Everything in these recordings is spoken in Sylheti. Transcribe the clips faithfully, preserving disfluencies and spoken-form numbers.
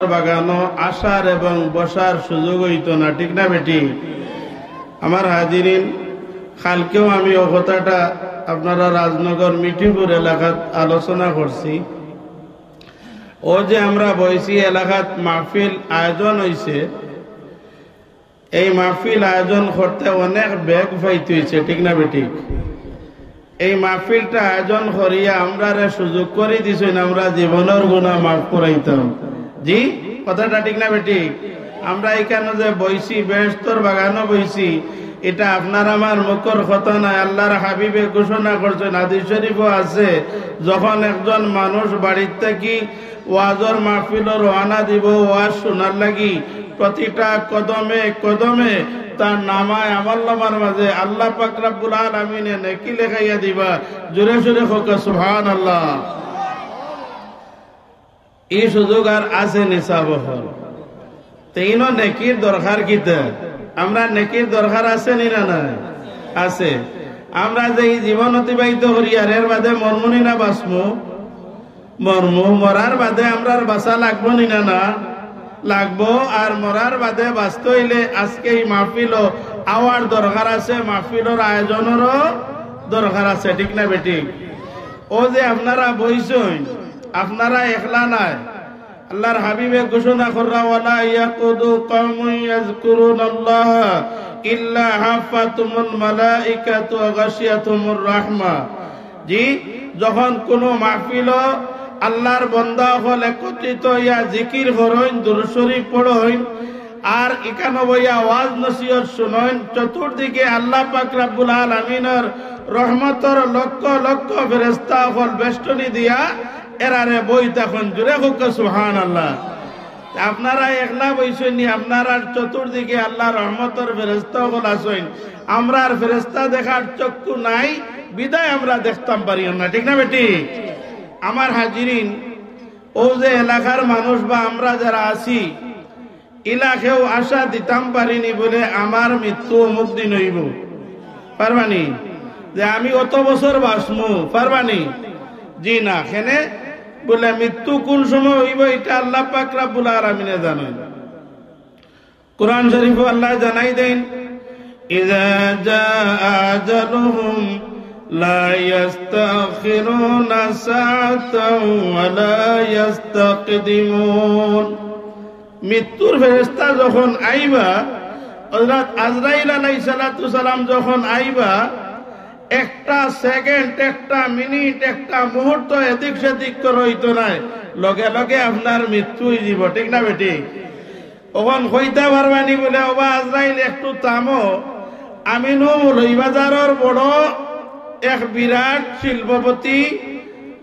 বাগানো আসার এবং বসার সুযোগ অইতো না, ঠিক না বেঠিক? আমার হাজিরিন, কালকেও আমি অউ কথাটা আপনারার রাজনগর মিঠিপুর এলাকাত আলোচনা করছি। অউ যে আমরা বইছি, এলাকাত মাহফিল আয়োজন অইছে, এই মাহফিল আয়োজন করতে অনেক বেগ পাইতে অইছে, ঠিক না বেঠিক? এই মাহফিলটা আয়োজন করিয়া আমরারে সুযোগ করি দিছইন, আমরা জীবনর গুনা মাফ করাইতাম। জি, কথাটা ঠিক না বেঠিক? আমরা ইখানো যে বইছি, বেহেশতর বাগানো বইছি, ইটা আপনার আমার মুখর কথা নায়, আল্লার হাবিবে ঘোষণা করছইন, হাদিস শরিফো আছে, যখন একজন মানুষ বাড়িত থাকি ওয়াজর মাহফিলো রওয়ানা দিবো, ওয়াজ হুনার লাগি, প্রতিটা কদমে কদমে তার নামায় আমলনামার মাঝে আল্লা পাক রাব্বুল আলামিনে নেকি লেখাইয়া দিবা। জোরে সোরে কউক্কা সুবহানাল্লাহ। ই সুযোগ আর আছে নি সাব অকল? তে ইনো নেকির দরকার কিতা? আমরার নেকির দরকার আছে নি না নাই? আছে। আমরা যে ই জীবন অতিবাহিত করিয়ার, এর বাদে মরমু নি না বাঁচমু? মরমু। মরার বাদে আমরার বাঁচা লাগবো নি না না? লাগবো। আর মরার বাদে বাঁচতে অইলে আজকে ই মাহফিলো আওয়ার দরকার আছে, মাহফিলর আয়োজনরও দরকার আছে, ঠিক না বেঠিক? অউ যে আপনারা বইছইন, আপনারা একলা নায়। আল্লার হাবিবে ঘোষণা কররা, "ওয়ালা ইয়াকুদু কওমুন ইয়াযকুরুনাল্লাহা ইল্লা হাফাতুমুল মালাইকাতু ওয়া গাশিয়াতুমুর রাহমা।" জি, যখন কুনু মাহফিলো আল্লার বন্দা অকল একত্রিত অইয়া জিকির করইন, দুরূদ শরিফ পড়ইন, আর ইখানো বইয়া ওয়াজ নসিহত শুনইন, চতুর্দিকে আল্লা পাক রাব্বুল আলামিনর রহমতর লক্ষ লক্ষ ফেরেশতা অকল বেষ্টনী দিয়া এরারে বই থাকইন। জোরে কউক্কা সুবহানাল্লাহ। আপনারা একলা বইছইন নি, আপনারার চতুর্দিকে আল্লার রহমতর ফেরেশতা অকল আছইন। আমরার ফেরেশতা দেখার চক্ষু নাই, বিধায় আমরা দেখতাম পারিয়ার না, ঠিক না বেঠিক? আমার হাজিরিন, অউ যে এলাকার মানুষ বা আমরা যারা আছি, ইলা কেউ আশা দিতাম পারি নি বুলে আমার মৃত্যু অমুক দিন অইবো। পারবা নি? যে আমি অত বছর বাঁচমু, পারবা নি? জি না। কেনে বুলে মৃত্যু কুন সময় অইবো, ইটা আল্লা পাক রাব্বুল আলামিনে জানইন। কুরআন শরিফো আল্লায় জানাই দেইন, "ইযা জাআ আজালুহুম লা ইয়াস্তাখিরুনা সাআতাও ওয়া লা ইয়াস্তাকদিমুন।" মৃত্যুর ফেরেশতা যখন আইবা, হযরত আজরাইল আলাইহিস সালাতু সালাম যখন আইবা, একটা সেকেন্ড, একটা মিনিট, একটা মুহূর্ত এদিক সেদিক করা অইতো নায়, লগে লগে আপনার মৃত্যু অইযিবো, ঠিক না বেঠিক? অখন কইতা পারবা নি বুলে, "ওবা আজরাইল, একটু থামো, আমি নু মৌলভীবাজারর বড় এক বিরাট শিল্পপতি,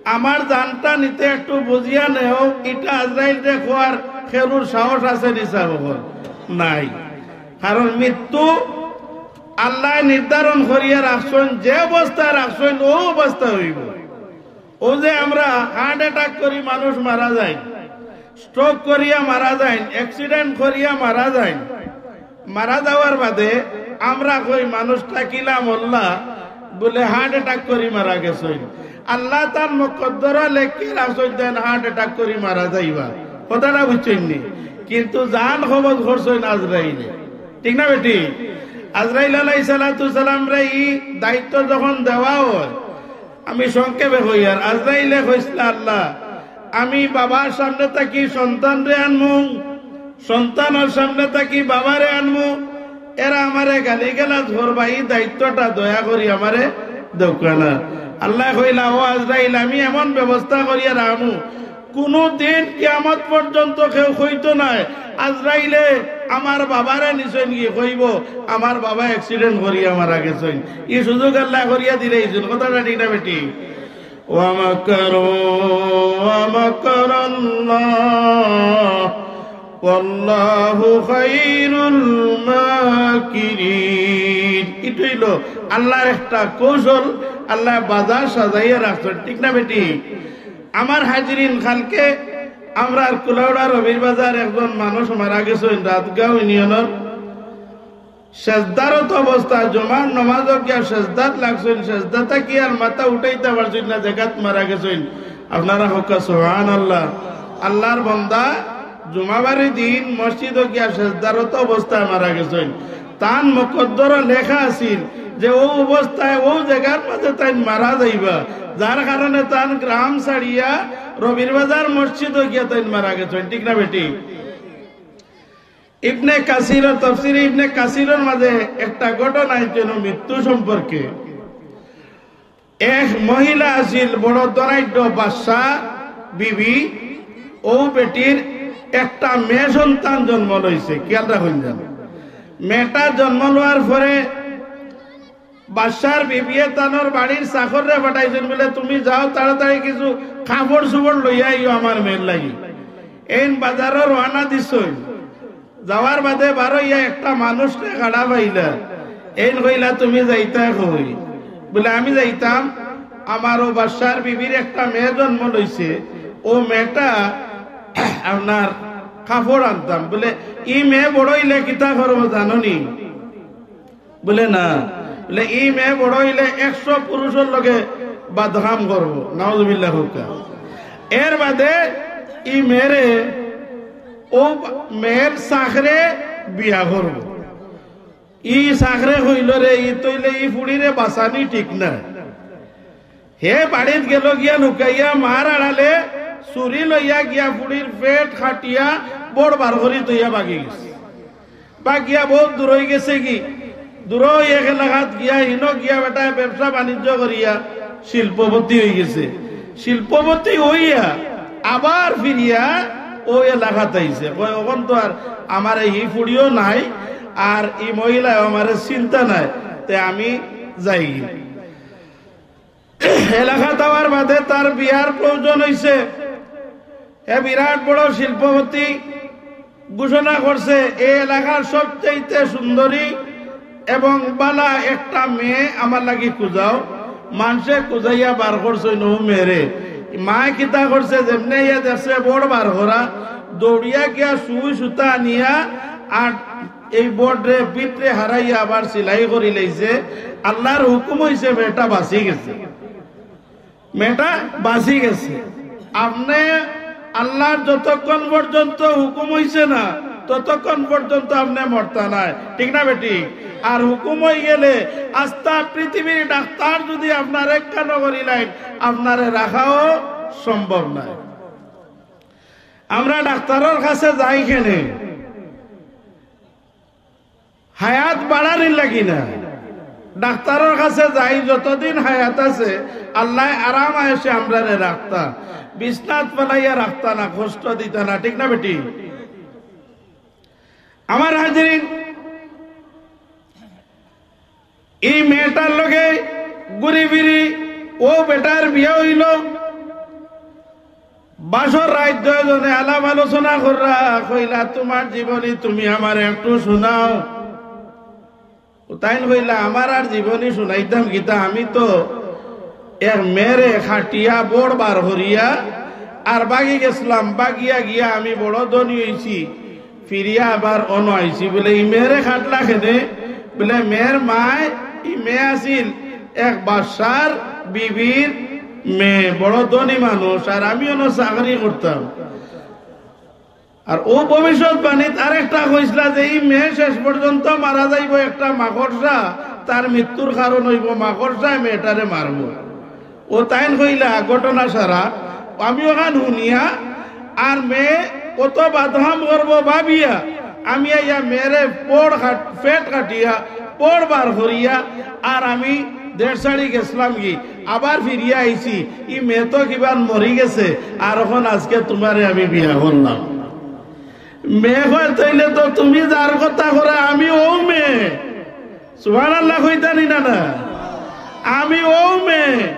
আমার জানটা নিতে একটু বুঝিয়া নেও।" ইটা আজরাইলরে কওয়ার কেউর সাহস আছে নি সাব অকল? নাই। কারণ মৃত্যু আল্লায় নির্ধারণ করিয়া রাখছইন, যে অবস্থায় রাখছইন, অউ অবস্থায় অইবো। অউ যে আমরা হার্ট অ্যাটাক করি মানুষ মারা যায়, স্ট্রোক করিয়া মারা যায়, অ্যাক্সিডেন্ট করিয়া মারা যায়, মারা যাওয়ার বাদে আমরা কই মানুষটা কিলা মরলা, বুলে হার্ট অ্যাটাক করি মারা গেছইন। আল্লায় তান মকদ্দরা লেখি রাখছইন যেন হার্ট অ্যাটাক করি মারা যাইবা, কথাটা বুঝছইন নি? কিন্তু জান কবজ করছইন আজরাইলে, ঠিক না বেঠিক? আজরাইল আলাইহিস সালাতু সালামরে ই দায়িত্ব যখন দেওয়া অয়, আমি সংক্ষেপে কইয়ার, আজরাইলে কইছলা, "আল্লা, আমি বাবার সামনে থাকি সন্তানরে আনমু, সন্তানর সামনে থাকি বাবারে আনমু, এরা আমারে গালিগালাজ করবা, ই দায়িত্বটা দয়া করি আমারে দেউক্কা না।" আল্লায় কইলা, "ও আজরাইল, আমি এমন ব্যবস্থা করিয়া রাখমু, কুনু দিন কিয়ামত পর্যন্ত কেউ কইতো নায়, 'আজরাইলে আমার বাবারে নিছইন গি,' কইবো, 'আমার বাবা অ্যাক্সিডেন্ট করিয়া মারা গেছইন।'" ই সুযোগ আল্লায় করিয়া দিলাইছইন, কথাটা ঠিক না বেঠিক? ওয়া মাকারু ওয়া মাকারাল্লাহ ওয়াল্লাহু খায়রুল মাকিরিন। ইটা অইলো আল্লার একটা কৌশল, আল্লায় বাজার সাজাইয়া রাখছইন, ঠিক না বেঠিক? আমার হাজিরিন, কালকে আমরার কুলাউড়া রবির বাজার একজন মানুষ মারা গেছইন, রাতগাঁও ইউনিয়নর। সেজদারত অবস্থায় জুমার নমাজো গিয়া সেজদাত লাগছইন, সেজদা থাকি আর মাথা উঠাইতা পারছইন না, জাগাত মারা গেছইন। আপনারা কউক্কা সুবহানাল্লাহ। আল্লার বন্দা জুমাবারি দিন মসজিদো গিয়া সেজদারত অবস্থায় মারা গেছইন। তান মুকদ্দরো লেখা আছিল যে অউ অবস্থায় অউ জাগার মাঝে তাইন মারা যাইবা, যার কারণে তান গ্রাম ছাড়িয়া রবির বাজার মসজিদো গিয়া তাইন মারা গেছইন। ঠিক না বেঠিক? ইবনে কাসিরর, তফসিরে ইবনে কাসিরর মাঝে একটা ঘটনা আইছে মৃত্যু সম্পর্কে। এক মহিলা আছিল বড় ধনাঢ্য বাদশা বিবি, অউ বেটির একটা মেয়ে সন্তান জন্ম লইছে। খেয়াল রাখইন যেন, মেয়েটা জন্ম লওয়ার পরে বাদশার বিবিয়ে তানর বাড়ির চাকররে পাঠাইছইন বুলে, "তুমি যাও, তাড়াতাড়ি কিছু কাপড় চোপড় লইয়া আইও আমার মেয়ের লাগি।" এইন বাজারো রওয়ানা দিছইন। যাওয়ার বাদে বারইয়া একটা মানুষরে খাড়া পাইলা। এইন কইলা, "তুমি যাইতায় কই?" বুলে, "আমি যাইতাম, আমার অউ বাদশার বিবির একটা মেয়ে জন্ম লইছে, অউ মেয়েটা আপনার কাপড় আনতাম।" বুলে, "ই মেয়ে বড় অইলে কিতা করবো জানো নি?" বুলে, "না।" বুলে, "ই মেয়ে বড় অইলে একশো পুরুষর লগে বাদকাম করবো।" নাউজুবিল্লাহ কউক্কা। এর বাদে ই মেয়েরে, অউ মেয়ের চাকরে বিয়া করবো। ই চাকরে কইলো রে, ই তইলে ই ফুড়িরে বাঁচানি ঠিক না। হে বাড়িত গেলো গিয়া লুকাইয়া মার আড়ালে ছুরি লইয়া গিয়া ফুড়ির পেট কাটিয়া বড় বার করি থইয়া ভাগি গেছে। ভাগিয়া বউত দূর অইগেছে গি, দূর অই এক এলাকাত গিয়া, হিনো গিয়া বেটায় ব্যবসা বাণিজ্য করিয়া শিল্পপতি অইগেছে। শিল্পপতি অইয়া আবার ফিরিয়া অউ এলাকাত আইছে। কয়, "অখন তো আর আমারে ই ফুড়িও নাই, আর ই মহিলায়ও আমারে চিনতা নায়, তে আমি যাইগি।" এলাকাত আওয়ার বাদে তার বিয়ার প্রয়োজন অইছে। হে বিরাট বড় শিল্পপতি, ঘোষণা করছে, "এই এলাকার সবচাইতে সুন্দরী এবং বালা একটা মেয়ে আমার লাগি খুঁজাও।" মানষে খুঁজাইয়া বার করছইন অউ মেয়েরে। মায় কিতা করছে, যেমনে ইয়া দেখছে বড় বার করা, দৌড়িয়া গিয়া সুই সুতা আনিয়া আর এই বড়রে ভিতরে হারাইয়া আবার সিলাই করি লাইছে। আল্লাহর হুকুম অইছে, মেয়েটা বাঁচি গেছে। মেয়েটা বাঁচি গেছে। আপনে আল্লাহর যতক্ষণ পর্যন্ত হুকুম অইছে না, ততক্ষণ পর্যন্ত আপনে মরতা নায়, ঠিক না বেঠিক? আর হুকুম অইগেলে আস্তা পৃথিবীর ডাক্তার যুদি আপনারে একখানো করিলাইন, আপনারে রাখাও সম্ভব নায়। আমরা ডাক্তারর কাছে যাই কেনে? হায়াত বাড়ানির লাগি না। ডাক্তারর কাছে যাই, যতদিন হায়াত আছে, আল্লায় আরাম আয়েশে আমরারে রাখতা, বিছনাত ফালাইয়া রাখতা না, কষ্ট দিতা না, ঠিক না বেঠিক? আমার হাজিরিন, ই মেয়েটার লগে ঘুরি ফিরি, অউ বেটার বিয়া অইলো। বাসর রাইত দুইজনে আলাপ আলোচনা কররা, কইলা, "তুমার জীবনী তুমি আমারে একটু হুনাও।" অউ তাইন কইলা, "আমার আর জীবনী হুনাইতাম কিতা, আমি তো এক মেয়েরে কাটিয়া বড় বার করিয়া আর ভাগি গেছলাম, ভাগিয়া গিয়া আমি বড় ধনী অইছি, ফিরিয়া আবার অনো আইছি।" বুলে, "ই মেয়েরে কাটলা কেনে?" বুলে, "মেয়ের মায়, ই মেয়ে আছিল এক বাদশার বিবির মেয়ে, বড় ধনী মানুষ, আর আমি অনো চাকরি করতাম।" আর অউ ভবিষ্যৎবাণীত আরেকটা কইছলা যে ই মেয়ে শেষ পর্যন্ত মারা যাইবো একটা মাকড়সা, তার মৃত্যুর কারণ অইবো মাকড়সায় মেয়েটারে মারবো। অউ তাইন কইলা ঘটনা সারা, আমি অখান হুনিয়া, আর মেয়ে অত বাদহাম করবো ভাবিয়া, আমি আইয়া মেয়েরে বড় কাট-, পেট কাটিয়া, বড় বার করিয়া, আর আমি দেশ ছাড়ি গেছলাম গি, আবার ফিরিয়া আইছি, ই মেয়ে তো কিবান মরি গেছে, আর অখন আজকে তুমারে আমি বিয়া করলাম। মেয়ে কয়, "তাইলে তো তুমি যার কথা করো, আমি অউ মেয়ে।" সুবহানাল্লাহ কইতা নি না, না? "আমি অউ মেয়ে,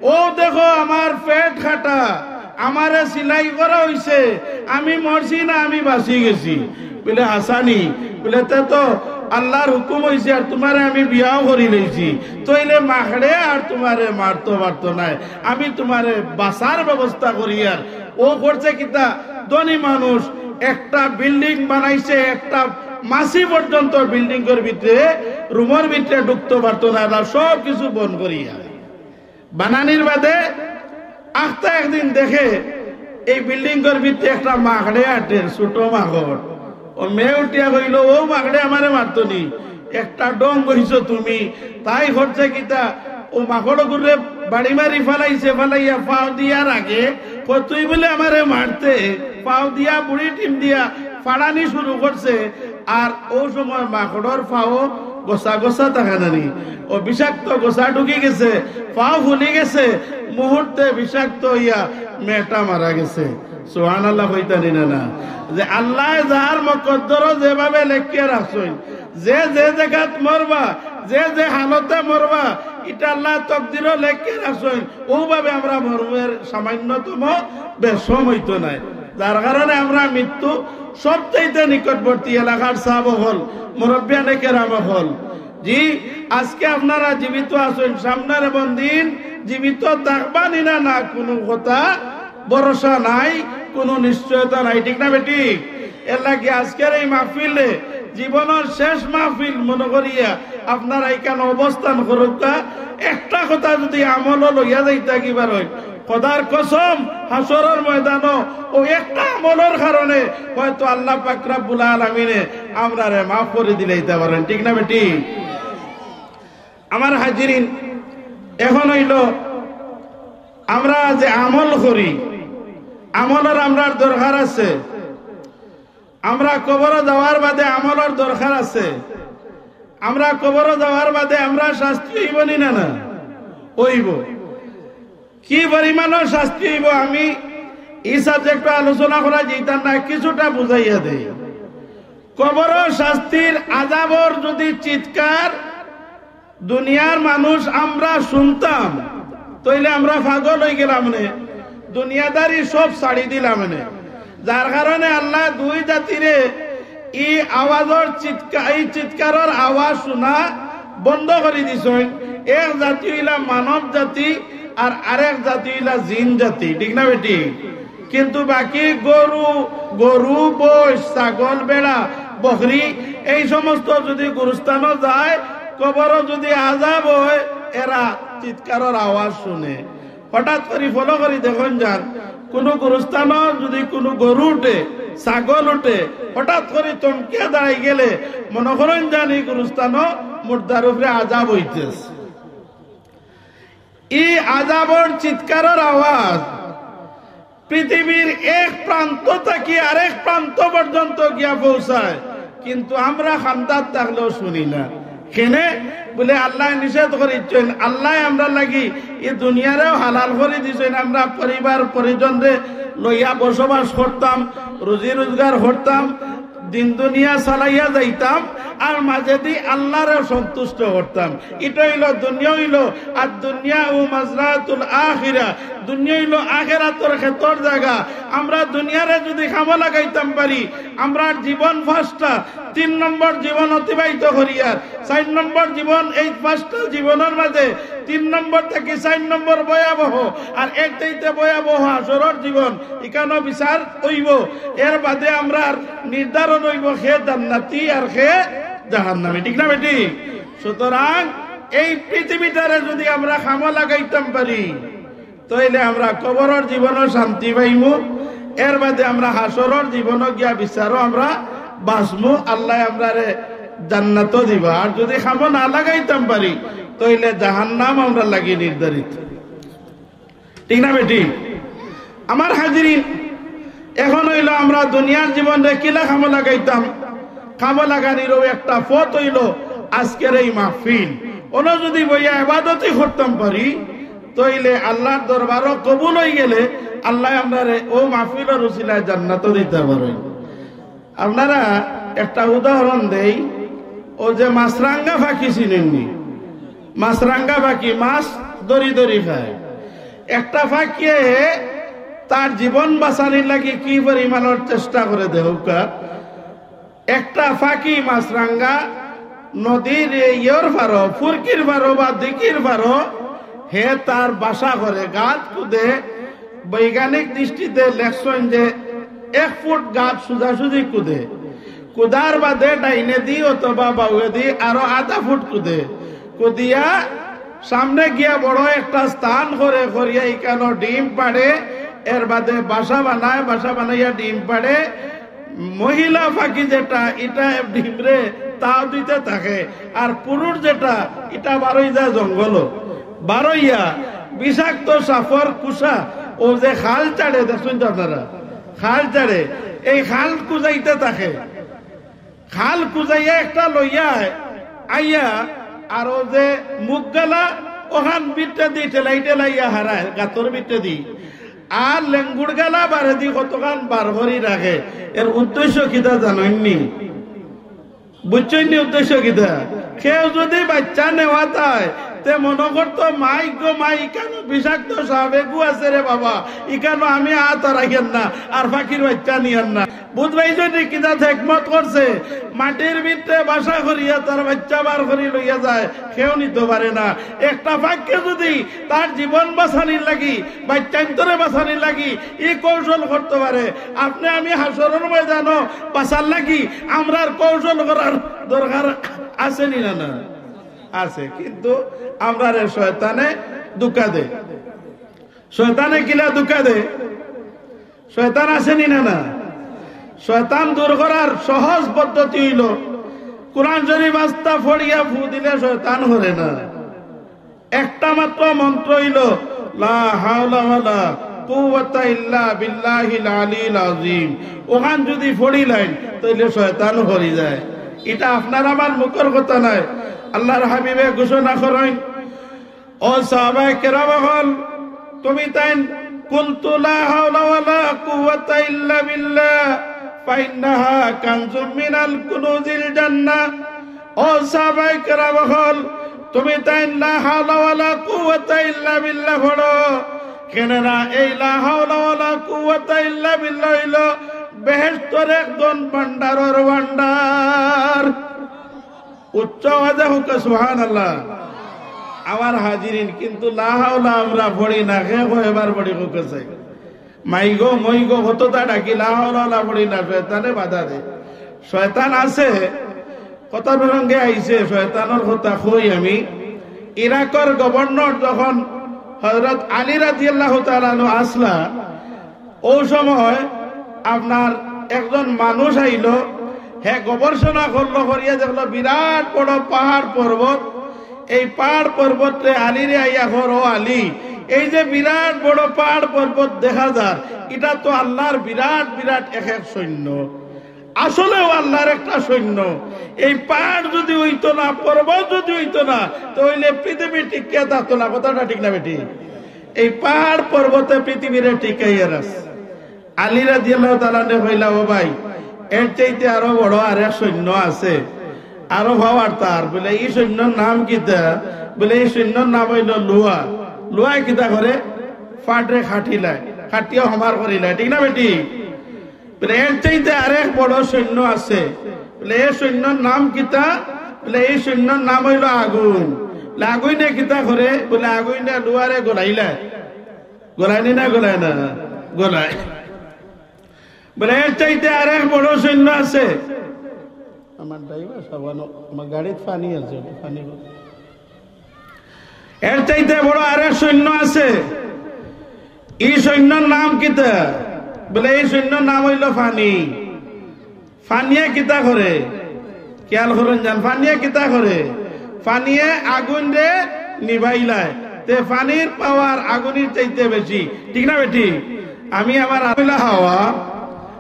অউ দেখো আমার পেট কাটা, আমারে সিলাই করা অইছে, আমি মরছি না, আমি বাঁচি গেছি।" বুলে, "হাছা নি?" বুলে, "তে তো আল্লাহর হুকুম অইছে, আর তুমারে আমি বিয়াও করি লইছি, তাইলে মাকড়ে আর তুমারে মারতো পারতো নায়, আমি তুমারে বাঁচার ব্যবস্থা করিয়ার।" অউ করছে কিতা, ধনী মানুষ, একটা বিল্ডিং বানাইছে, একটা মাছি পর্যন্ত বিল্ডিংর ভিতরে, রুমর ভিতরে ঢুকতো পারতো নায়, আর সব কিছু বন্ধ করিয়া। বানানির বাদে আখতা একদিন দেখে এই বিল্ডিংর ভিতরে একটা মাকড়ে আটে, ছোট মাকড়। ও মেয়ে উঠিয়া কইল, "ও মাকড়ে আমারে মারতো নি, একটা ঢং কইছো তুমি।" তাই করছে কিতা, ও মাকড় গুরে বাড়ি মারি ফালাইছে, ফালাইয়া ফাও দিয়ার আগে কয়, "তুই বুলে আমারে মারতে।" ফাও দিয়া বুড়ি টিম দিয়া ফাড়ানি শুরু করছে। আর ও সময় মাকড়র ফাও গোসা গোসা থাকে না নি, ও বিষাক্ত গোসা ঢুকি গেছে, ফাও ফুলি গেছে, মুহূর্তে বিষাক্ত হইয়া মেয়েটা মারা গেছে। সুবহানাল্লাহ কইতা নি না, না? যে আল্লায় যার মকদ্দরো যেভাবে লেখিয়া রাখছইন, যে যে জাগাত মরবা, যে যে হালতে মরবা, ইটা আল্লায় তকদিরো লেখিয়া রাখছইন। ওভাবে আমরা মরমুর সামান্যতম বেশম অইতো নায়, যার কারণে আমরা মৃত্যু সবচাইতে নিকটবর্তী। এলাকার সাব অকল, মুরব্বিয়ানে কেরাম অকল, জি, আজকে আপনারা জীবিত আছইন, সামনের এমন দিন জীবিত থাকবা নি না, না কুনু কথা ভরসা নাই, কুনু নিশ্চয়তা নাই, ঠিক না বেঠিক? এর লাগি আজকের এই মাহফিলে, জীবনর শেষ মাহফিল মনো করিয়া আপনারা ইখানো অবস্থান করউক্কা, একটা কথা যুদি আমলো লইয়া যাইতা কিবার অইন, খোদার কসম, হাশরর ময়দানো ও একটা আমলর কারণে হয়তো আল্লাহ পাক রাব্বুল আলামিনে আমরারে মাফ করি দিলাইতা পারইন, ঠিক না বেঠিক? আমার হাজিরিন, এখন অইলো আমরা যে আমল করি, আমলর আমরার দরকার আছে। আমরা কবরো যাওয়ার বাদে আমলর দরকার আছে। আমরা কবরো যাওয়ার বাদে আমরার শাস্তি অইবো নি না, না? অইবো। কি পরিমাণর শাস্তি অইবো, আমি ই সাবজেক্টো আলোচনা করা যাইতাম না, কিছুটা বুঝাইয়া দেই। কবরর শাস্তির আযাবর যুদি চিৎকার দুনিয়ার মানুষ আমরা শুনতাম, তাইলে আমরা পাগল অইগেলাম নে, দুনিয়াদারি সব ছাড়ি দিলাম নে। যার কারণে আল্লায় দুই জাতিরে ই আওয়াজর চিৎকা-, ই চিৎকারর আওয়াজ শুনা বন্ধ করি দিছইন। এক জাতি অইলা মানব জাতি, আর আরেক জাতি অইলা জিন জাতি, ঠিক না বেঠিক? কিন্তু বাকি গরু, গরু, মইষ, ছাগল, ভেড়া, বকরি, এই সমস্ত যুদি গুরুস্থানো যায়, কবরো যুদি আযাব অয়, এরা চিৎকারর আওয়াজ শুনে। হঠাৎ করি follow করি দেখইন যান, কুনু গুরুস্থানো যুদি কুনু গরু উঠে, ছাগল উঠে, হঠাৎ করি থমকিয়া দাঁড়াই গেলে মনো করইন যান ই গুরুস্থানো মুর্দার উপরে আযাব অইতেছে। ই আযাবর চিৎকারর আওয়াজ পৃথিবীর এক প্রান্ত থাকি আরেক প্রান্ত পর্যন্ত গিয়া পৌঁছায়, কিন্তু আমরা কান্দাত থাকলেও শুনি না। কেনে? বুলে আল্লায় নিষেধ করিছইন, আল্লায় আমরার লাগি ই দুনিয়ারেও হালাল করি দিছইন। আমরা পরিবার পরিজনরে লইয়া বসবাস করতাম, রুজি রোজগার করতাম, দিন দুনিয়া চালাইয়া যাইতাম, আর মাজেদি আল্লারে সন্তুষ্ট করতাম। ইটা অইলো দুনিয়া অইলো, আর দুনিয়া ও মাজরাতুল আখিরা, দুনিয়া অইলো আখেরাতর খেতর জাগা। আমরা দুনিয়ারে যুদি কামো লাগাইতাম পারি, আমরার জীবন পাঁচটা, তিন নম্বর জীবন অতিবাহিত করিয়ার, চাইর নম্বর জীবন, এই পাঁচটা জীবনর মাজে তিন নম্বর থাকি চাইর নম্বর ভয়াবহ, আর এর চাইতে ভয়াবহ হাশরর জীবন, ইখানো বিচার অইবো। এর বাদে আমরার নির্ধারণ অইবো কে জান্নাতি আর কে জাহান্নামী, ঠিক না বেঠিক? সুতরাং এই পৃথিবীটারে যুদি আমরা কামো লাগাইতাম পারি, তাইলে আমরা কবরর জীবনও শান্তি পাইমু, এর বাদে আমরা হাশরর জীবনও গিয়া বিচারও আমরা বাঁচমু। আল্লায় আমরারে জান্নাতও দিবা। আর যুদি কামো না লাগাইতাম পারি, তাইলে জাহান্নাম আমরার লাগি নির্ধারিত। ঠিক না বেঠিক? আমার হাজিরিন, এখন অইলো আমরা দুনিয়ার জীবনরে কিলা কামো লাগাইতাম, কামো লাগানিরও একটা পথ অইলো আজকের এই মাহফিল। অনো যুদি বইয়া ইবাদতি করতাম পারি, তাইলে আল্লার দরবারও কবুল অইগেলে আল্লায় আমরারে অউ মাহফিলর উসিলায় জান্নাতও দিতা পারইন। আপনারা একটা উদাহরণ দেই, অউ যে মাছরাঙ্গা পাখি চিনইন নি? মাছরাঙ্গা পাখি মাছ ধরি ধরি খায়। একটা পাখিয়ে তার জীবন বাঁচানির লাগি কি পরিমাণর চেষ্টা করে দেখউক্কা। একটা পাখি মাছরাঙ্গা নদীর ইয়র পারো, ফুরকির পারো বা দিকির পারো, হে তার বাসা করে, গাত কুদে। বৈজ্ঞানিক দৃষ্টিতে লেখছইন যে এক ফুট গাত সোজাসুজি কুদে, কুদার বাদে ডাইনেদি অথবা বাউয়েদি আরো আধা ফুট কুদে, কুদিয়া সামনে গিয়া বড় একটা স্থান করে, করিয়া ইখানো ডিম পাড়ে, এর বাদে বাসা বানায়, বাসা বানাইয়া ডিম পাড়ে। মহিলা পাখি যেটা, ইটা ডিমরে তাও দিতে থাকে, আর পুরুষ যেটা, ইটা বারই যায় জঙ্গলো। বারইয়া বিষাক্ত সাপর কুষা, ও যে খাল চাড়ে, দেখছইন তো আপনারা, খাল চাড়ে, এই খাল কুজাইতে থাকে। খাল কুজাইয়া একটা লইয়া আয়, আইয়া আর ও যে মুখ গালা ওখান ভিতরেদি ঠেলাই ঠেলাইয়া হারায় গাতর ভিতরেদি, আর লেঙ্গুর গালা বারেদি কতখান বার করি রাখে। এর উদ্দেশ্য কিতা জানইননি? বুঝছইননি উদ্দেশ্য কিতা? কেউ যদি বাচ্চা নেওয়া চায়, তে মনো করতো, "মাই গো মাই, ইকানো বিষাক্ত সাপ এগু আছে রে বাবা, ইকানো আমি আত আরাইয়ার না, আর পাখির বাচ্চা নিয়ার না।" বুঝবাই যদি কিতা হেকমত করছে, মাটির ভিতরে বাসা করিয়া তার বাচ্চা বার করি লইয়া যায়, কেউ নিতে পারে না। একটা পাখিয়ে যদি তার জীবন বাঁচানির লাগি, বাচ্চাইন্তরে বাঁচানির লাগি ই কৌশল করতে পারে, আপনে আমি হাশরর ময়দানো বাঁচার লাগি আমরার কৌশল করার দরকার আছে নি না? না আছে, কিন্তু আমরারে শয়তানে ধোঁকা দেয়। শয়তানে কিলা ধোঁকা দেয়? শয়তান আছে নি না? না, শয়তান দূর করার সহজ পদ্ধতি অইলো কোরআন শরীফ আস্তা পড়িয়া ফু দিলে শয়তান হরে না। একটা মাত্র মন্ত্র অইলো, "লা হাওলা ওয়ালা কুওয়াতা ইল্লা বিল্লাহিল আলিল আযীম।" ওখান যদি পড়িলাইন, তাইলে শয়তান হরি যায়। ইটা আপনার আমার মুখর কথা নায়, আল্লাহর হাবিবে ঘোষণা করইন। ও সাহাবায়ে কেরাম অকল, তুমি তাইন, "কুলতু লা হাওলা ওয়ালা কুওয়াতা ইল্লা বিল্লাহ, ফাইন্নাহা কানজুম মিনাল কুনুজিল জান্নাহ।" ও সাহাবায়ে কেরাম অকল, তুমি তাইন লা হাওলা ওয়ালা কুওয়াতা ইল্লা বিল্লাহ পড়ো। কেননা এই লা হাওলা ওয়ালা কুওয়াতা ইল্লা বিল্লাহ অইলো বেহেশতর একজন ভান্ডারর ভান্ডার। উচ্চ আওয়াজে হোক সুবহানাল্লাহ। আমার হাজিরিন, কিন্তু লা হাওলা আমরা পড়ি না, কে কয়বার পড়ি হোক আছে। মাইগো, মইগো, কততা ডাকি, লা হাওলা ওয়ালা পড়ি না, শয়তানে বাধা দেয়। শয়তান আছে, কথা প্রসঙ্গে আইছে, শয়তানর কথা কই আমি। ইরাকর গভর্নর যখন হযরত আলী রাদিয়াল্লাহু তাআলা আনহু আসলা, ও সময় আপনার একজন মানুষ আইলো, হে গবেষণা করলো, করিয়া দেখলো বিরাট বড় পাহাড় পর্বত। এই পাহাড় পর্বতরে আলীরে আইয়া কর, "ও আলী, এই যে বিরাট বড় পাহাড় পর্বত দেখা যার, ইটা তো আল্লাহর বিরাট বিরাট এক এক সৈন্য, আসলেও আল্লাহর একটা সৈন্য। এই পাহাড় যদি অইতো না, পর্বত যদি অইতো না, তো অইলে পৃথিবী টিকিয়া থাকতো না।" কথাটা ঠিক না বেটি? এই পাহাড় পর্বতে পৃথিবীরে টিকাইয়া রাখছে। আলী রাদিয়াল্লাহু তাআলা আনহু কইলা, "ও ভাই, এর চাইতে আরো বড় আরেক সৈন্য আছে, আরো পাওয়ার তার।" বলে, "ই সৈন্যর নাম কিতা?" বলে, "ই সৈন্যর নাম অইলো লুহা।" লুহায় কিতা করে? পাহাড়রে কাটিলায়, কাটিয়া হমার করিলায়, ঠিক না বেটি? বলে, "এর চাইতে আরেক বড় সৈন্য আছে।" বলে, "এই সৈন্যর নাম কিতা?" বলে, "এই সৈন্যর নাম অইলো আগুন।" বলে, "আগুইনে কিতা করে?" বলে, "আগুইনে লুহারে গলাইলায়।" গলায় নি না, গলায় না? গলায়। বলে, "এর চাইতে আরেক বড় সৈন্য আছে।" আমার ড্রাইভার সাহেব, আনো, আমার গাড়িত পানি আছে, একটু পানি বল। "এর চাইতে বড় আরেক সৈন্য আছে। ই সৈন্যর নাম কিতা?" বলে, "এই সৈন্যর নাম অইলো পানি।" পানিয়ে কিতা করে? খেয়াল করইন যান, পানিয়ে কিতা করে? পানিয়ে আগুনরে নিবাইলায়। তে পানির পাওয়ার আগুনর চাইতে বেশি, ঠিক না বেটি? আমি আমার আগুইলা হাওয়া,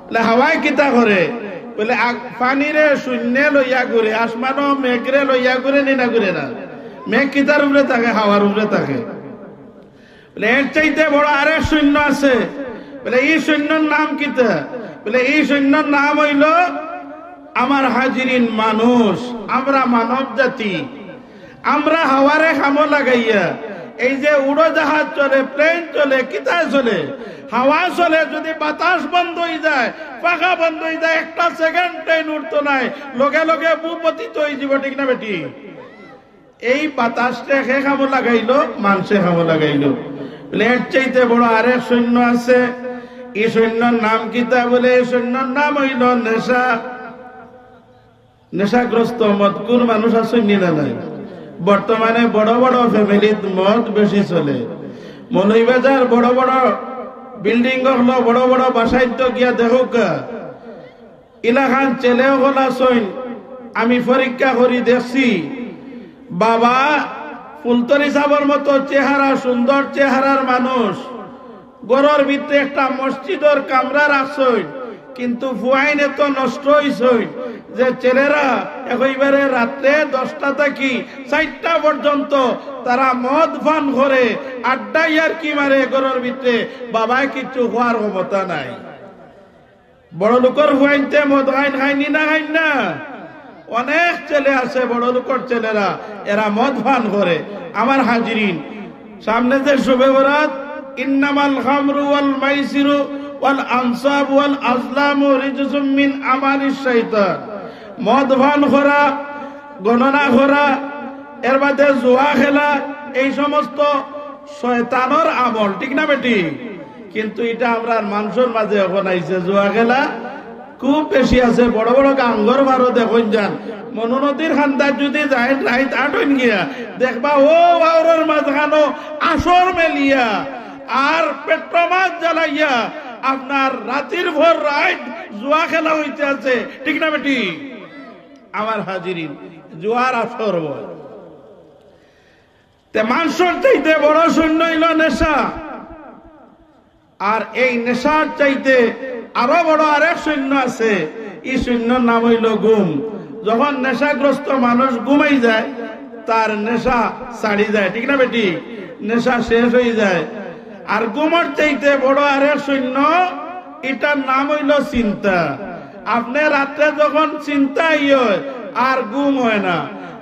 বলে, হাওয়ায় কিতা করে? বলে, আগ-, পানিরে শূন্যে লইয়া ঘুরে, আসমানো মেঘরে লইয়া ঘুরে নি না ঘুরে না? মেঘ কিতার উপরে থাকে? হাওয়ার উপরে থাকে। বলে, "এর চাইতে বড় আরেক সৈন্য আছে।" বলে, "ই সৈন্যর নাম কিতা?" বলে, "ই সৈন্যর নাম অইলো আমার হাজিরিন মানুষ, আমরা মানব জাতি। আমরা হাওয়ারে কামো লাগাইয়া, এই যে উড়োজাহাজ চলে, প্লেন চলে, কিতা চলে, হাওয়া চলে, যদি বাতাস বন্ধ অইযায়, পাখা বন্ধ অইযায়, একটা সেকেন্ড প্লেন উড়তো নায়, লগে লগে ভূপতিত অইযিবো, ঠিক না বেটি?" এই বাতাসরে কে কামো লাগাইলো? মানষে কামো লাগাইলো। বলে, "এর চাইতে বড় আরেক সৈন্য আছে।" ই সৈন্যর নাম কিতা? বলে, "এই সৈন্যর নাম অইলো নেশা।" নেশাগ্রস্ত মদখুর মানুষ আছইন নি না নাই? বর্তমানে বড় বড় ফ্যামিলিত মদ বেশি চলে। মৌলভীবাজার বড় বড় বিল্ডিং অকল, বড় বড় বাসাইত গিয়া দেখউক্কা, ইলাখান ছেলে অকল আছইন। আমি পরীক্ষা করি দেখছি, বাবা ফুলতলি সাবর মতো চেহারা, সুন্দর চেহারার মানুষ, ঘরর ভিতরে একটা মসজিদর কামরা রাখছইন, কিন্তু ফুয়াইন এত নষ্ট অইছইন যে ছেলেরা একেবারে রাত্রে দশটা থাকি চাইরটা পর্যন্ত তারা মদ পান করে, আড্ডা ইয়ার্কি মারে ঘরর ভিতরে, বাবায় কিচ্ছু কওয়ার ক্ষমতা নাই। বড় লোকর ফুয়াইন্তে মদ খাইন, খাইন নি না খাইন না? অনেক ছেলে আছে, বড় লোকর ছেলেরা, এরা মদ পান করে। আমার হাজিরিন, সামনে যে শবে বরাত, ইন্নামাল খামরু ওয়াল মাইসিরু ওয়াল আনসাব ওয়াল আজলামু রিজসুম মিন আমালিশ শাইতান। মদ পান করা, গণনা করা, এর বাদে জুয়া খেলা, এই সমস্ত শয়তানর আমল, ঠিক না বেটি? কিন্তু ইটা আমরার মানষর মাঝে অখন আইছে, জুয়া খেলা খুব বেশি আছে। বড় বড় গাঙ্গর বারো দেখইন যান, মনু নদীর কান্দাত যুদি যাইন রাইত আটইন গিয়া, দেখবা অউ বাউরর মাঝখানো আসর মেলিয়া আর পেট্রো মাছ জ্বালাইয়া আপনার রাতির ভর রাইত জুয়া খেলা অইতে আছে, ঠিক না বেটি? আমার হাজিরিন, জুয়ার আসর অয়। তে মানষর চাইতে বড় সৈন্য অইলো নেশা। আর এই নেশার চাইতে আরো বড় আরেক সৈন্য আছে, ই সৈন্যর নাম অইলো ঘুম। যখন নেশাগ্রস্ত মানুষ ঘুমাই যায়, তার নেশা ছাড়ি যায়, ঠিক না বেটি? নেশা শেষ অই যায়। আর ঘুমর চাইতে বড় আরেক সৈন্য, ইটার নাম অইলো চিন্তা। আপনে রাত্রে যখন চিন্তা অয়, আর ঘুম অয় না,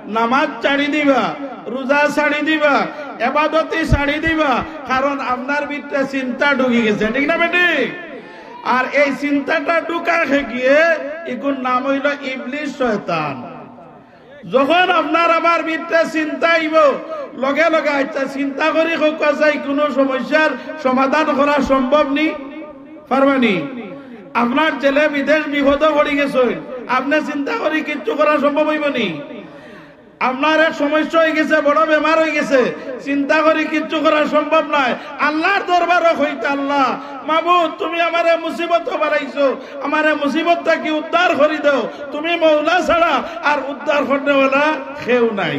নামাজ ছাড়ি দিবা, রোজা ছাড়ি দিবা, এবাদতি ছাড়ি দিবা, কারণ আপনার ভিতরে চিন্তা ঢুকি গেছে, ঠিক না বেটি? আর এই চিন্তাটা ঢুকা খেয়ে গিয়ে ইগুর নাম অইলো ইবলিশ শয়তান। যখন আপনার আমার ভিতরে চিন্তা আইবো, লগে লগে, আচ্ছা, চিন্তা করি কউক্কা চাই, কুনু সমস্যার সমাধান করা সম্ভব নি? পারবা নি? আপনার ছেলে বিদেশ বিপদো পড়ি গেছইন, আপনে চিন্তা করি কিচ্ছু করা সম্ভব অইবো নি? আপনার এক সমস্যা অই গেছে, বড় বেমার অই গেছে, চিন্তা করি কিচ্ছু করা সম্ভব নায়। আল্লার দরবারো কইতা, "আল্লা, মাবুদ, তুমি আমারে মুসিবতো বাড়াইছো, আমারে মুসিবত থাকি উদ্ধার করি দেও, তুমি মৌলা ছাড়া আর উদ্ধার করনেওয়ালা কেউ নাই।"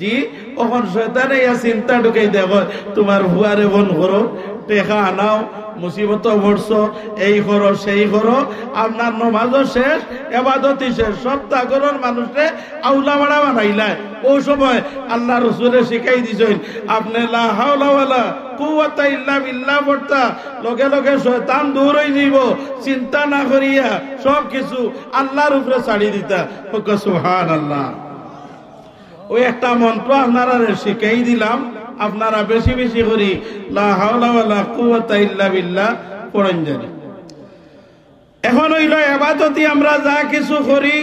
জি, অখন শয়তানে ইয়া চিন্তা ঢুকাই দেয়, কয়, "তুমার ফুয়ারে ফোন করো, টেকা আনাও, মুসিবতো পড়ছো, এই করো, সেই করো।" আপনার নমাজও শেষ, এবাদতি শেষ, সব তাগরর মানুষরে আউলামারা বানাইলায়। অউ সময় আল্লার রসুলে শিখাই দিছইন, আপনে লা হাওলা ওয়ালা কুওয়াতা ইল্লা বিল্লাহ পড়তা, লগে লগে শয়তান দূর অই যাইবো, চিন্তা না করিয়া সব কিছু আল্লার উপরে ছাড়ি দিতা। কউক্কা সুবহানাল্লাহ। অউ একটা মন্ত্র আপনারারে শিখাই দিলাম, আপনারা বেশি বেশি করি লা হাওলা ওয়ালা কুওয়াতা ইল্লা বিল্লাহ পড়ইন জানি। অখন অইলো এবাদতি আমরা যা কিছু করি,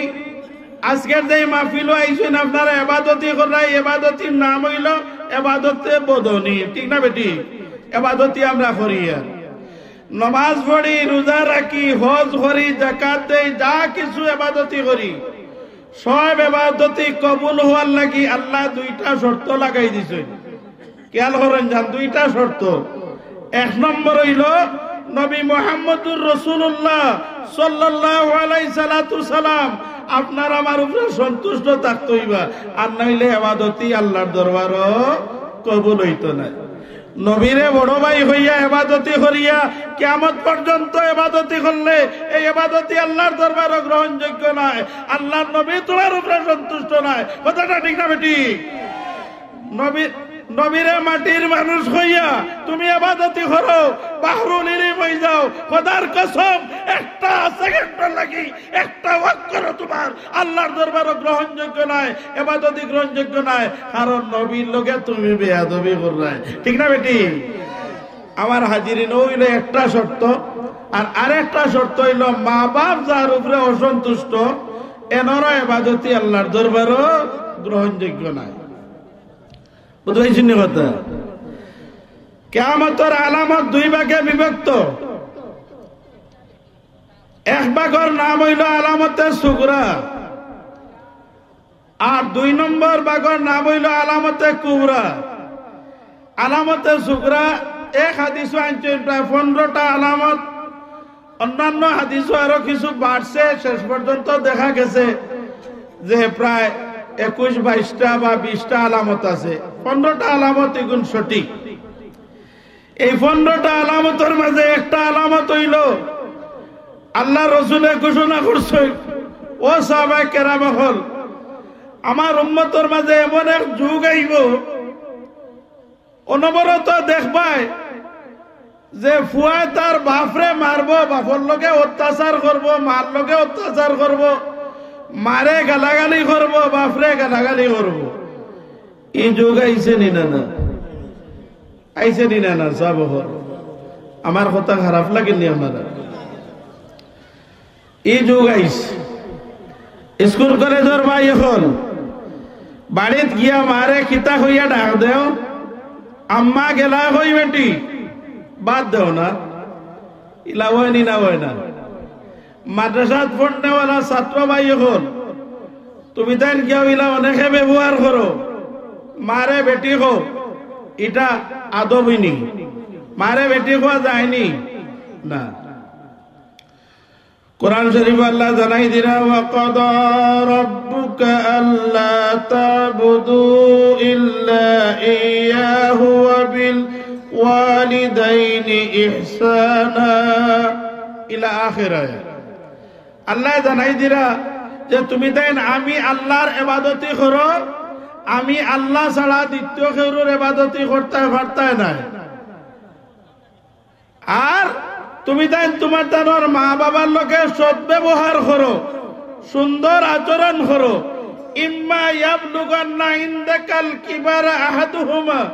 আজকের যে মাহফিলো আইছইন আপনারা এবাদতি কররা, এবাদতির নাম অইলো এবাদতে বদনি, ঠিক না বেটি? এবাদতি আমরা করি আর নমাজ পড়ি, রোজা রাখি, হজ করি, যাকাত দেই, যা কিছু এবাদতি করি, সব এবাদতি কবুল হওয়ার লাগি আল্লায় দুইটা শর্ত লাগাই দিছইন। খেয়াল করইন যান, দুইটা শর্ত। এক নম্বর অইলো নবী মুহাম্মদুর রাসূলুল্লাহ সাল্লাল্লাহু আলাইহি সালাতু সালাম আপনার আমার উপরে সন্তুষ্ট থাকতে অইবা, আর নাইলে এবাদতি আল্লার দরবারো কবুল অইতো নায়। নবীরে বড় ভাই কইয়া এবাদতি করিয়া কিয়ামত পর্যন্ত এবাদতি করলে এই এবাদতি আল্লার দরবারো গ্রহণযোগ্য নায়। আল্লার নবী তুমার উপরে সন্তুষ্ট নায়। কথাটা ঠিক না বেটি? নবী, নবীরে মাটির মানুষ কইয়া তুমি এবাদতি করো, বাহরুল ইলিম অই যাও, খোদার কসম, একটা সেকেন্ডর লাগি একটা ওয়াক্ত তুমার আল্লার দরবারো গ্রহণযোগ্য নায়, এবাদতি গ্রহণযোগ্য নায়, কারণ নবীর লগে তুমি বেয়াদবি কররায়। ঠিক না বেটি? আমার হাজিরিন, অইলো একটা শর্ত। আর আরেকটা শর্ত অইলো, মা বাপ যার উপরে অসন্তুষ্ট, এনরও এবাদতি আল্লার দরবারো গ্রহণযোগ্য নায়। বুঝাইছি নি কথা? কিয়ামতর আলামত দুই ভাগে বিভক্ত। এক ভাগর নাম অইলো আলামতে সুগরা, আর দুই নম্বর ভাগর নাম অইলো আলামতে কুবরা। আলামতে সুগরা এক হাদিসও আনছইন প্রায় পনেরোটা আলামত। অন্যান্য হাদিসও আরো কিছু বাড়ছে, শেষ পর্যন্ত দেখা গেছে যে প্রায় একুশ বাইশটা বা বিশটা আলামত আছে। পনেরোটা আলামত ইগুন সঠিক। এই পনেরোটা আলামতর মাঝে একটা আলামত অইলো, আল্লার রসুলে ঘোষণা করছইন, "ও সাহাবায়ে কেরাম অকল, আমার উম্মতর মাঝে এমন এক যুগ আইবো, অনবরত দেখবায় যে পুয়ায় তার বাফরে মারবো, বাফর লগে অত্যাচার করবো, মার লগে অত্যাচার করবো, মারে গালাগালি করবো, বাফরে গালাগালি করবো।" ই যুগ আইছে নি না, না? আইছে নি না, না? সাব অকল, আমার কথা খারাপ লাগেনি আপনারা? ই যুগ আইছে। স্কুল কলেজর ভাই অকল, বাড়িত গিয়া মারে কিতা কইয়া ডাক দেও, "আম্মা গেলা কই বেটি?" বাদ দেও না, ইলা অয় নি না, অয় না? মাদ্রাসাত পড়নেওয়ালা ছাত্র ভাই অকল, তুমি তাইন গিয়া ইলা অনেকে ব্যবহার করো, "মারে বেটি কও", ইটা আদব অয়নি? মারে বেটি কওয়া যায়নি? না। কোরআন শরীফ আল্লায় জানাই দিরা, "ওয়া কাদা রাব্বুকা আল্লা তা'বুদু ইল্লা ইয়াহু ওয়া বিল ওয়ালিদাইনি ইহসানা।" ইলা আখির আয়াত। আল্লায় জানাই দিরা যে তুমি তাইন আমি আল্লার ইবাদতি করো, আমি আল্লা ছাড়া দ্বিতীয় কেউরর ইবাদতি করতায় পারতায় নায়। আর তুমি তাইন তুমার তানর মা বাবার লগে সদ্ব্যবহার করো, সুন্দর আচরণ করো। ইম্মা ইয়াবলুগান্না ইনদাকাল কিবারা আহাদুহুমা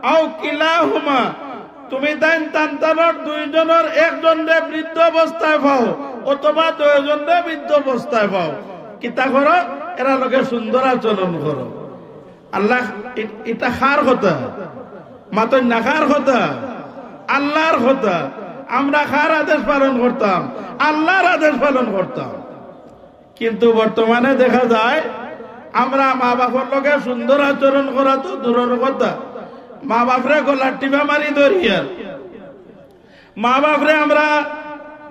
আও কিলাহুমা, তুমি তাইন তান তানর দুইজনর একজনরে বৃদ্ধ অবস্থায় পাও অথবা দুইজনরে বৃদ্ধ অবস্থায় পাও, কিতা করো? এরার লগে সুন্দর আচরণ করো। আল্লাহ, ই-, ইটা কার কথা? মাতইন না, কার কথা? আল্লার কথা। আমরা কার আদেশ পালন করতাম? আল্লার আদেশ পালন করতাম। কিন্তু বর্তমানে দেখা যায়, আমরা মা বাফর লগে সুন্দর আচরণ করা তো দূরর কথা, মা বাফরে গলার টিপা মারি ধরিয়ার, মা বাফরে আমরা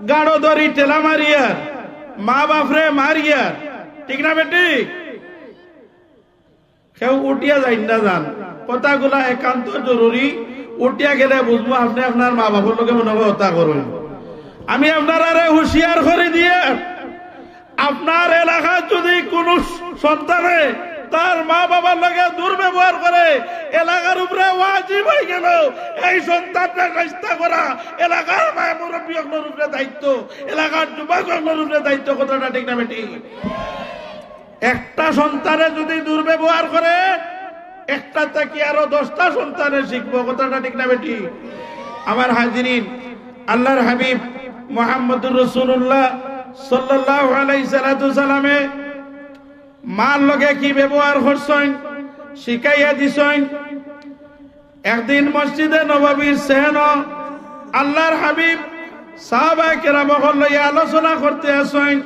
গাড়ো ধরি ঠেলা মারিয়ার, মা বাফরে মারিয়ার, ঠিক না বেটি? কেউ উঠিয়া যাইন না যান, কথাগুলা একান্ত জরুরি। উঠিয়া গেলে বুঝমু আপনে আপনার মা বাফর লগে মনে অয় কথা করইন। আমি আপনারারে হুঁশিয়ার করি দিয়ার, আপনার এলাকাত যুদি কুনু সন্তানে তার মা বাবার লগে দুর্ব্যবহার করে, এলাকার উপরে ওয়াজিব অইগেলো এই সন্তানরে শায়েস্তা করা। এলাকার মায় মুরব্বি অকলর উপরে দায়িত্ব, এলাকার যুবক অকলর উপরে দায়িত্ব। কথাটা ঠিক না বেটি? একটা সন্তানে যুদি দুর্ব্যবহার করে, একটা থাকি আরো দশটা সন্তানে শিখবো। কথাটা ঠিক না বেটি? আমার হাজিরিন, আল্লার হাবিব মুহাম্মদুর রাসূলুল্লাহ সাল্লাল্লাহু আলাইহি সালাতু সালামে মার লগে কি ব্যবহার করছইন, শিখাইয়া দিছইন। একদিন মসজিদে নববীর সেহেনো আল্লার হাবিব সাহাবায়ে কেরাম অকল লইয়া আলোচনা করতে আছইন।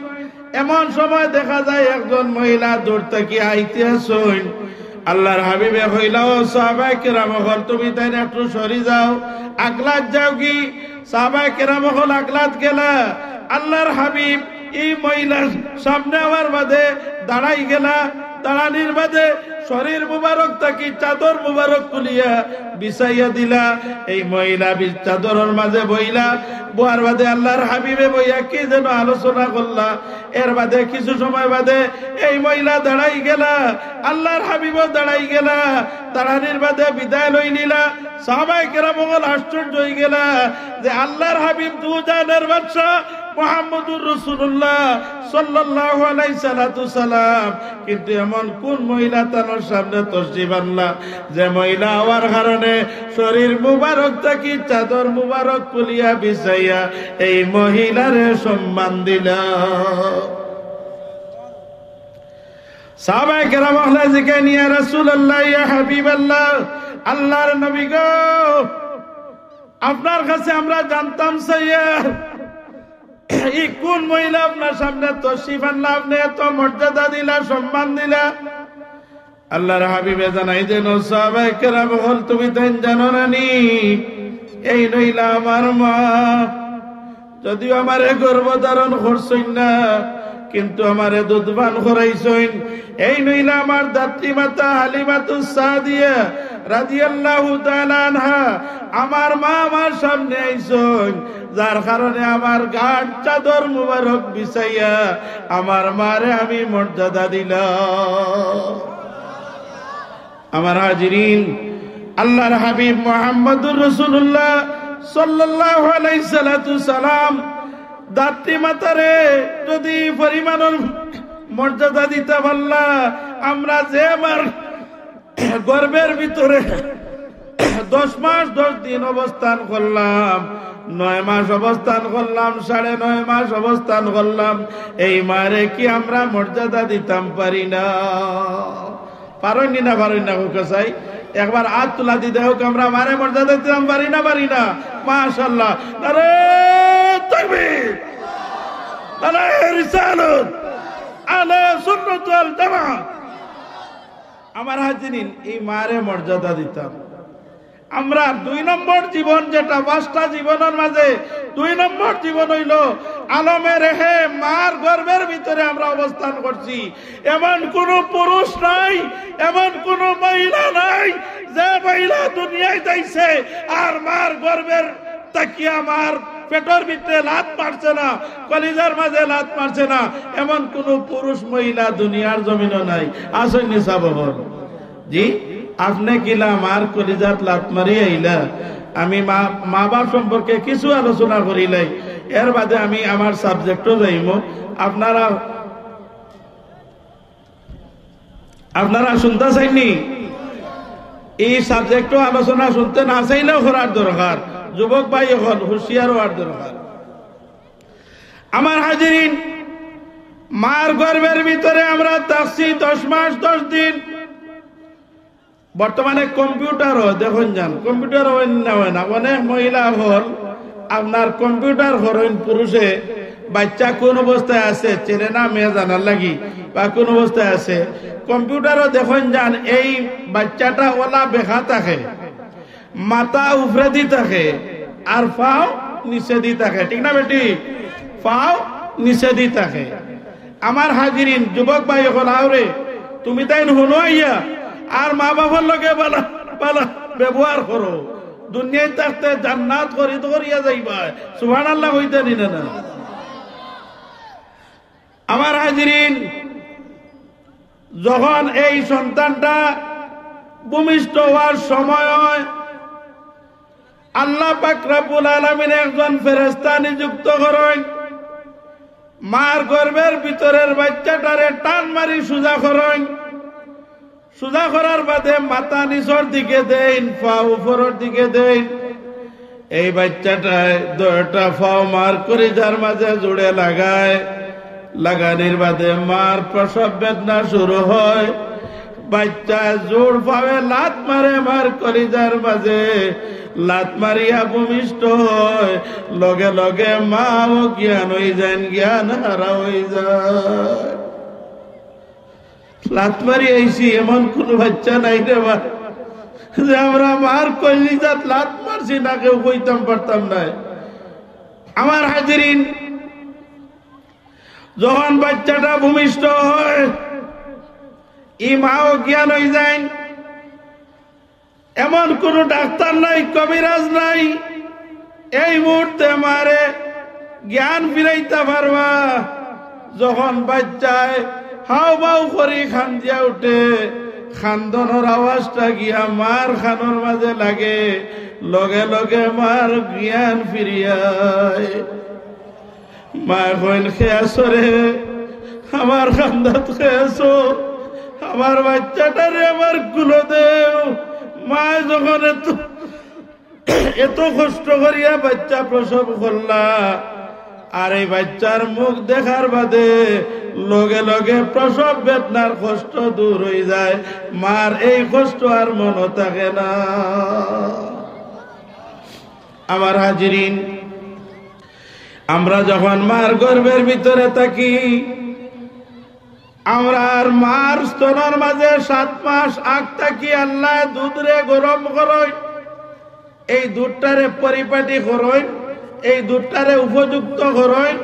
এমন সময় দেখা যায় একজন মহিলা দূর থাকি আইতে আছইন। আল্লার হাবিবে কইলা, "ও সাহাবায়ে কেরাম অকল, তুমি তাইন একটু সরি যাও, আগলাত যাওগি।" সাহাবায়ে কেরাম অকল আগলাত গেলা। আল্লার হাবিব ই মহিলার সামনে আওয়ার বাদে দাঁড়াই গেলা। দাঁড়ানির বাদে শরীর মুবারক থাকি চাদর মুবারক খুলিয়া বিছাইয়া দিলা। এই মহিলা বি-, চাদরর মাঝে বইলা। বওয়ার বাদে আল্লার হাবিবে বইয়া কি যেন আলোচনা করলা। এর বাদে কিছু সময় বাদে এই মহিলা দাঁড়াই গেলা, আল্লার হাবিবও দাঁড়াই গেলা। দাঁড়ানির বাদে বিদায় লই নিলা। সাহাবায়ে কেরাম অকল আশ্চর্য অই গেলা যে আল্লার হাবিব দুজাহানের বাদশা মুহাম্মদুর রাসূলুল্লাহ সাল্লাল্লাহু আলাইহি সালাতু সালাম, কিন্তু এমন কোন মহিলা তানর সামনে তশরিফ আনলা যে মহিলা আওয়ার কারণে শরীর মুবারক থাকি চাদর মুবারক খুলিয়া বিছাইয়া এই মহিলারে সম্মান দিলা। সাহাবায়ে কেরাম অকলে জিকাইন, "ইয়া রাসূলুল্লাহ, ইয়া হাবিবাল্লাহ, আল্লার নবী গো, আপনার কাছে আমরা জানতাম চাইয়ার, ই কোন মহিলা আপনার সামনে তশরিফ আনলা, আপনে এত মর্যাদা দিলা, সম্মান দিলা?" আল্লার হাবিবে জানাই দেন, "ও সাহাবায়ে কেরাম অকল, তুমি তাইন জানো না নি? এইন অইলা আমার মা, যদিও আমারে গর্ভ ধারণ করছইন না, কিন্তু আমারে দুধ পান করাইছইন। এইন অইলা আমার ধাত্রী মাতা হালিমাতুস সাদিয়া রাদিয়াল্লাহু তাআলা আনহা। আমার মা আমার সামনে আইছইন, যার কারণে আমার গার চাদর মুবারক বিছাইয়া আমার মারে আমি মর্যাদা দিলাম। আমার হাজিরিন, আল্লাহর হাবিব মুহাম্মদুর রাসূলুল্লাহ সাল্লাল্লাহু আলাইহি সালাতু সালাম ধাত্রী মাতারে যদি পরিমাণর মর্যাদা দিতা পারলা, আমরা যে আমার গর্ভের ভিতরে দশ মাস দশ দিন অবস্থান করলাম, নয় মাস অবস্থান করলাম, সাড়ে নয় মাস অবস্থান করলাম, এই মারে কি আমরা মর্যাদা দিতাম পারি না? পারইন নি না পারইন না, কউক্কা চাই? একবার আত তুলা দি দেখউক্কা, আমরা মারে মর্যাদা দিতাম পারি না, পারি না? মাশাআল্লাহ। নারায়ে তাকবীর, নারায়ে রিসালাত, আহলে সুন্নাত ওয়াল জামাত। আমার হাজিরিন, এই মারে মর্যাদা দিতাম। আমরা দুই নম্বর জীবন, যেটা পাঁচটা জীবনের মাঝে দুই নম্বর জীবন অইলো আলমে রেহেম, মার গর্ভের ভিতরে আমরা অবস্থান করছি। এমন কোনো পুরুষ নাই, এমন কোনো মহিলা নাই, যে মহিলা দুনিয়াত আইছে আর মার গর্ভের থাকিয়া মার পেটর ভিতরে লাত মারছে না, কলিজার মাঝে লাত মারছে না, এমন কোনো পুরুষ মহিলা দুনিয়ার জমিনো নাই। আছইন নি সাব অকল? জি, আপনে কিলা মার কলিজাত লাত মারি আইলা? আমি মা, মা বাপ সম্পর্কে কিছু আলোচনা করিলাই, এর বাদে আমি আমার subject-ও যাইমু। আপনারা, আপনারা শুনতা চাইন নি? এই subject-ও আলোচনা শুনতে না চাইলেও করার দরকার। যুবক ভাই অকল হুঁশিয়ার অওয়ার দরকার। আমার হাজিরিন, মার গর্ভের ভিতরে আমরা থাকছি দশ মাস দশ দিন। বর্তমানে computer-ও দেখইন যান, computer-ও অইন না অয় না, অনেক মহিলা অকল আপনার computer করইন পুরুষে, বাচ্চা কোন অবস্থায় আছে, ছেলে না মেয়ে জানার লাগি, বা কোন অবস্থায় আছে, computer-ও দেখইন যান, এই বাচ্চাটা অলা বেকা থাকে, মাথা উপরেদি থাকে, আর পাও নিচেদি থাকে, ঠিক না বেটি? পাও নিচেদি থাকে। আমার হাজিরিন, যুবক ভাই অকল, আওরে, তুমি তাইন হুনো আইয়া, আর মা বাপর লগে ভালা, ভালা ব্যবহার করো। দুনিয়াত থাকতে জান্নাত খরিদ করিয়া যাইবায়। সুবহানাল্লাহ কইতা নি না, না? আমার হাজিরিন, যখন এই সন্তানটা ভূমিষ্ঠ অওয়ার সময় অয়, আল্লাহ পাক রব্বুল আলামিন একজন ফেরেশতা নিযুক্ত করইন, মার গর্ভের ভিতরের বাচ্চাটারে টান মারি সুজা করইন। সুজা করার বাদে মাথা নিচর দিকে দেইন, পাও উপরর দিকে দেইন। এই বাচ্চাটায় দুইটা পাও মার কলিজার মাঝে জুড়ে লাগায়। লাগানির বাদে মার প্রসব বেদনা শুরু হয়। বাচ্চায় জোর পাওয়ে লাত মারে মার কলিজার মাঝে। লাত মারিয়া ভূমিষ্ঠ হয়। লগে লগে মা অজ্ঞান অইযাইন, জ্ঞান হারা অইযায়। লাত মারি আইছি, এমন কুনু বাচ্চা নাই রে বা, যে আমরা মার কলিজাত লাত মারছি না কেউ কইতাম পারতাম নায়। আমার হাজিরিন, যখন বাচ্চাটা ভূমিষ্ঠ হয়, ই মা অজ্ঞান অইযাইন। এমন কুনু ডাক্তার নাই, কবিরাজ নাই, এই মুহূর্তে মারে জ্ঞান ফিরাইতা পারবা। যখন বাচ্চায় হাউ মাউ করি কান্দিয়া উঠে, কান্দনর আওয়াজটা গিয়া মার কানর মাঝে লাগে, লগে লগে মার জ্ঞান ফিরিয়ায়। মায় কইন, "কে আছো রে? আমার কান্দাত কে আছো? আমার বাচ্চাটারে আমার কুলো দেও।" মায় যখন এত, এত কষ্ট করিয়া বাচ্চা প্রসব করলা, আর এই বাচ্চার মুখ দেখার বাদে লগে লগে প্রসব বেদনার কষ্ট দূর অইযায়, মার এই কষ্ট আর মনো থাকে না। আমার হাজিরিন, আমরা যখন মার গর্ভের ভিতরে থাকি, আমরার মার স্তনর মাঝে সাত মাস আগ থাকি আল্লায় দুধরে গরম করইন। এই দুধটারে পরিপাটি করইন, এই দুধটারে উপযুক্ত করইন।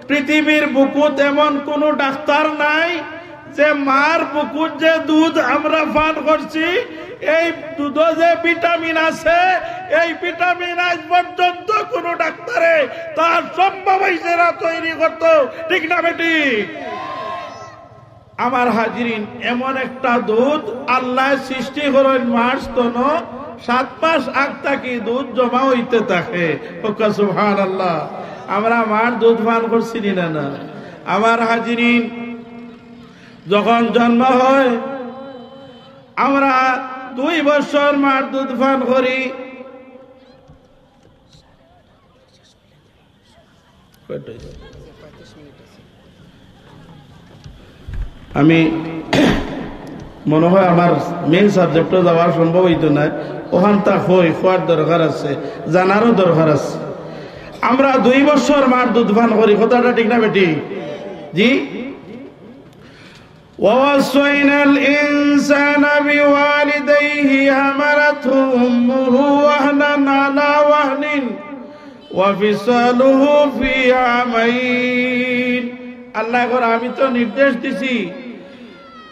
পৃথিবীর বুকুত এমন কোনো ডাক্তার নাই যে মার বুকুত যে দুধ আমরা পান করছি, এই দুধো যে ভিটামিন আছে, এই ভিটামিন আজ পর্যন্ত কোনো ডাক্তারে তার সম্ভব হইছে না তৈরি করতো। ঠিক না বেটি? আমার হাজিরিন, এমন একটা দুধ আল্লায় সৃষ্টি করইন মার স্তন, সাত মাস আগ থাকি দুধ জমা হইতে থাকে। কউক্কা সুবহানাল্লাহ। আমরা মার দুধ পান করছি নি না? না। আমার হাজিরিন, যখন জন্ম হয়, আমরা দুই বছর মার দুধ পান করি। আমি মনে হয় আমার মেইন সাবজেক্টে যাওয়া সম্ভব হইতো না, ওখান তা হই হওয়ার দরকার আছে, জানারও দরকার আছে। আমরা দুই বছর মার দুধ পান করি, কথাটা ঠিক না বেটি? জি। ووصينا الإنسان بوالديه حملته أمه وهنا على وهن وفصاله في عامين। আল্লায় কইরা, আমি তো নির্দেশ দিছি,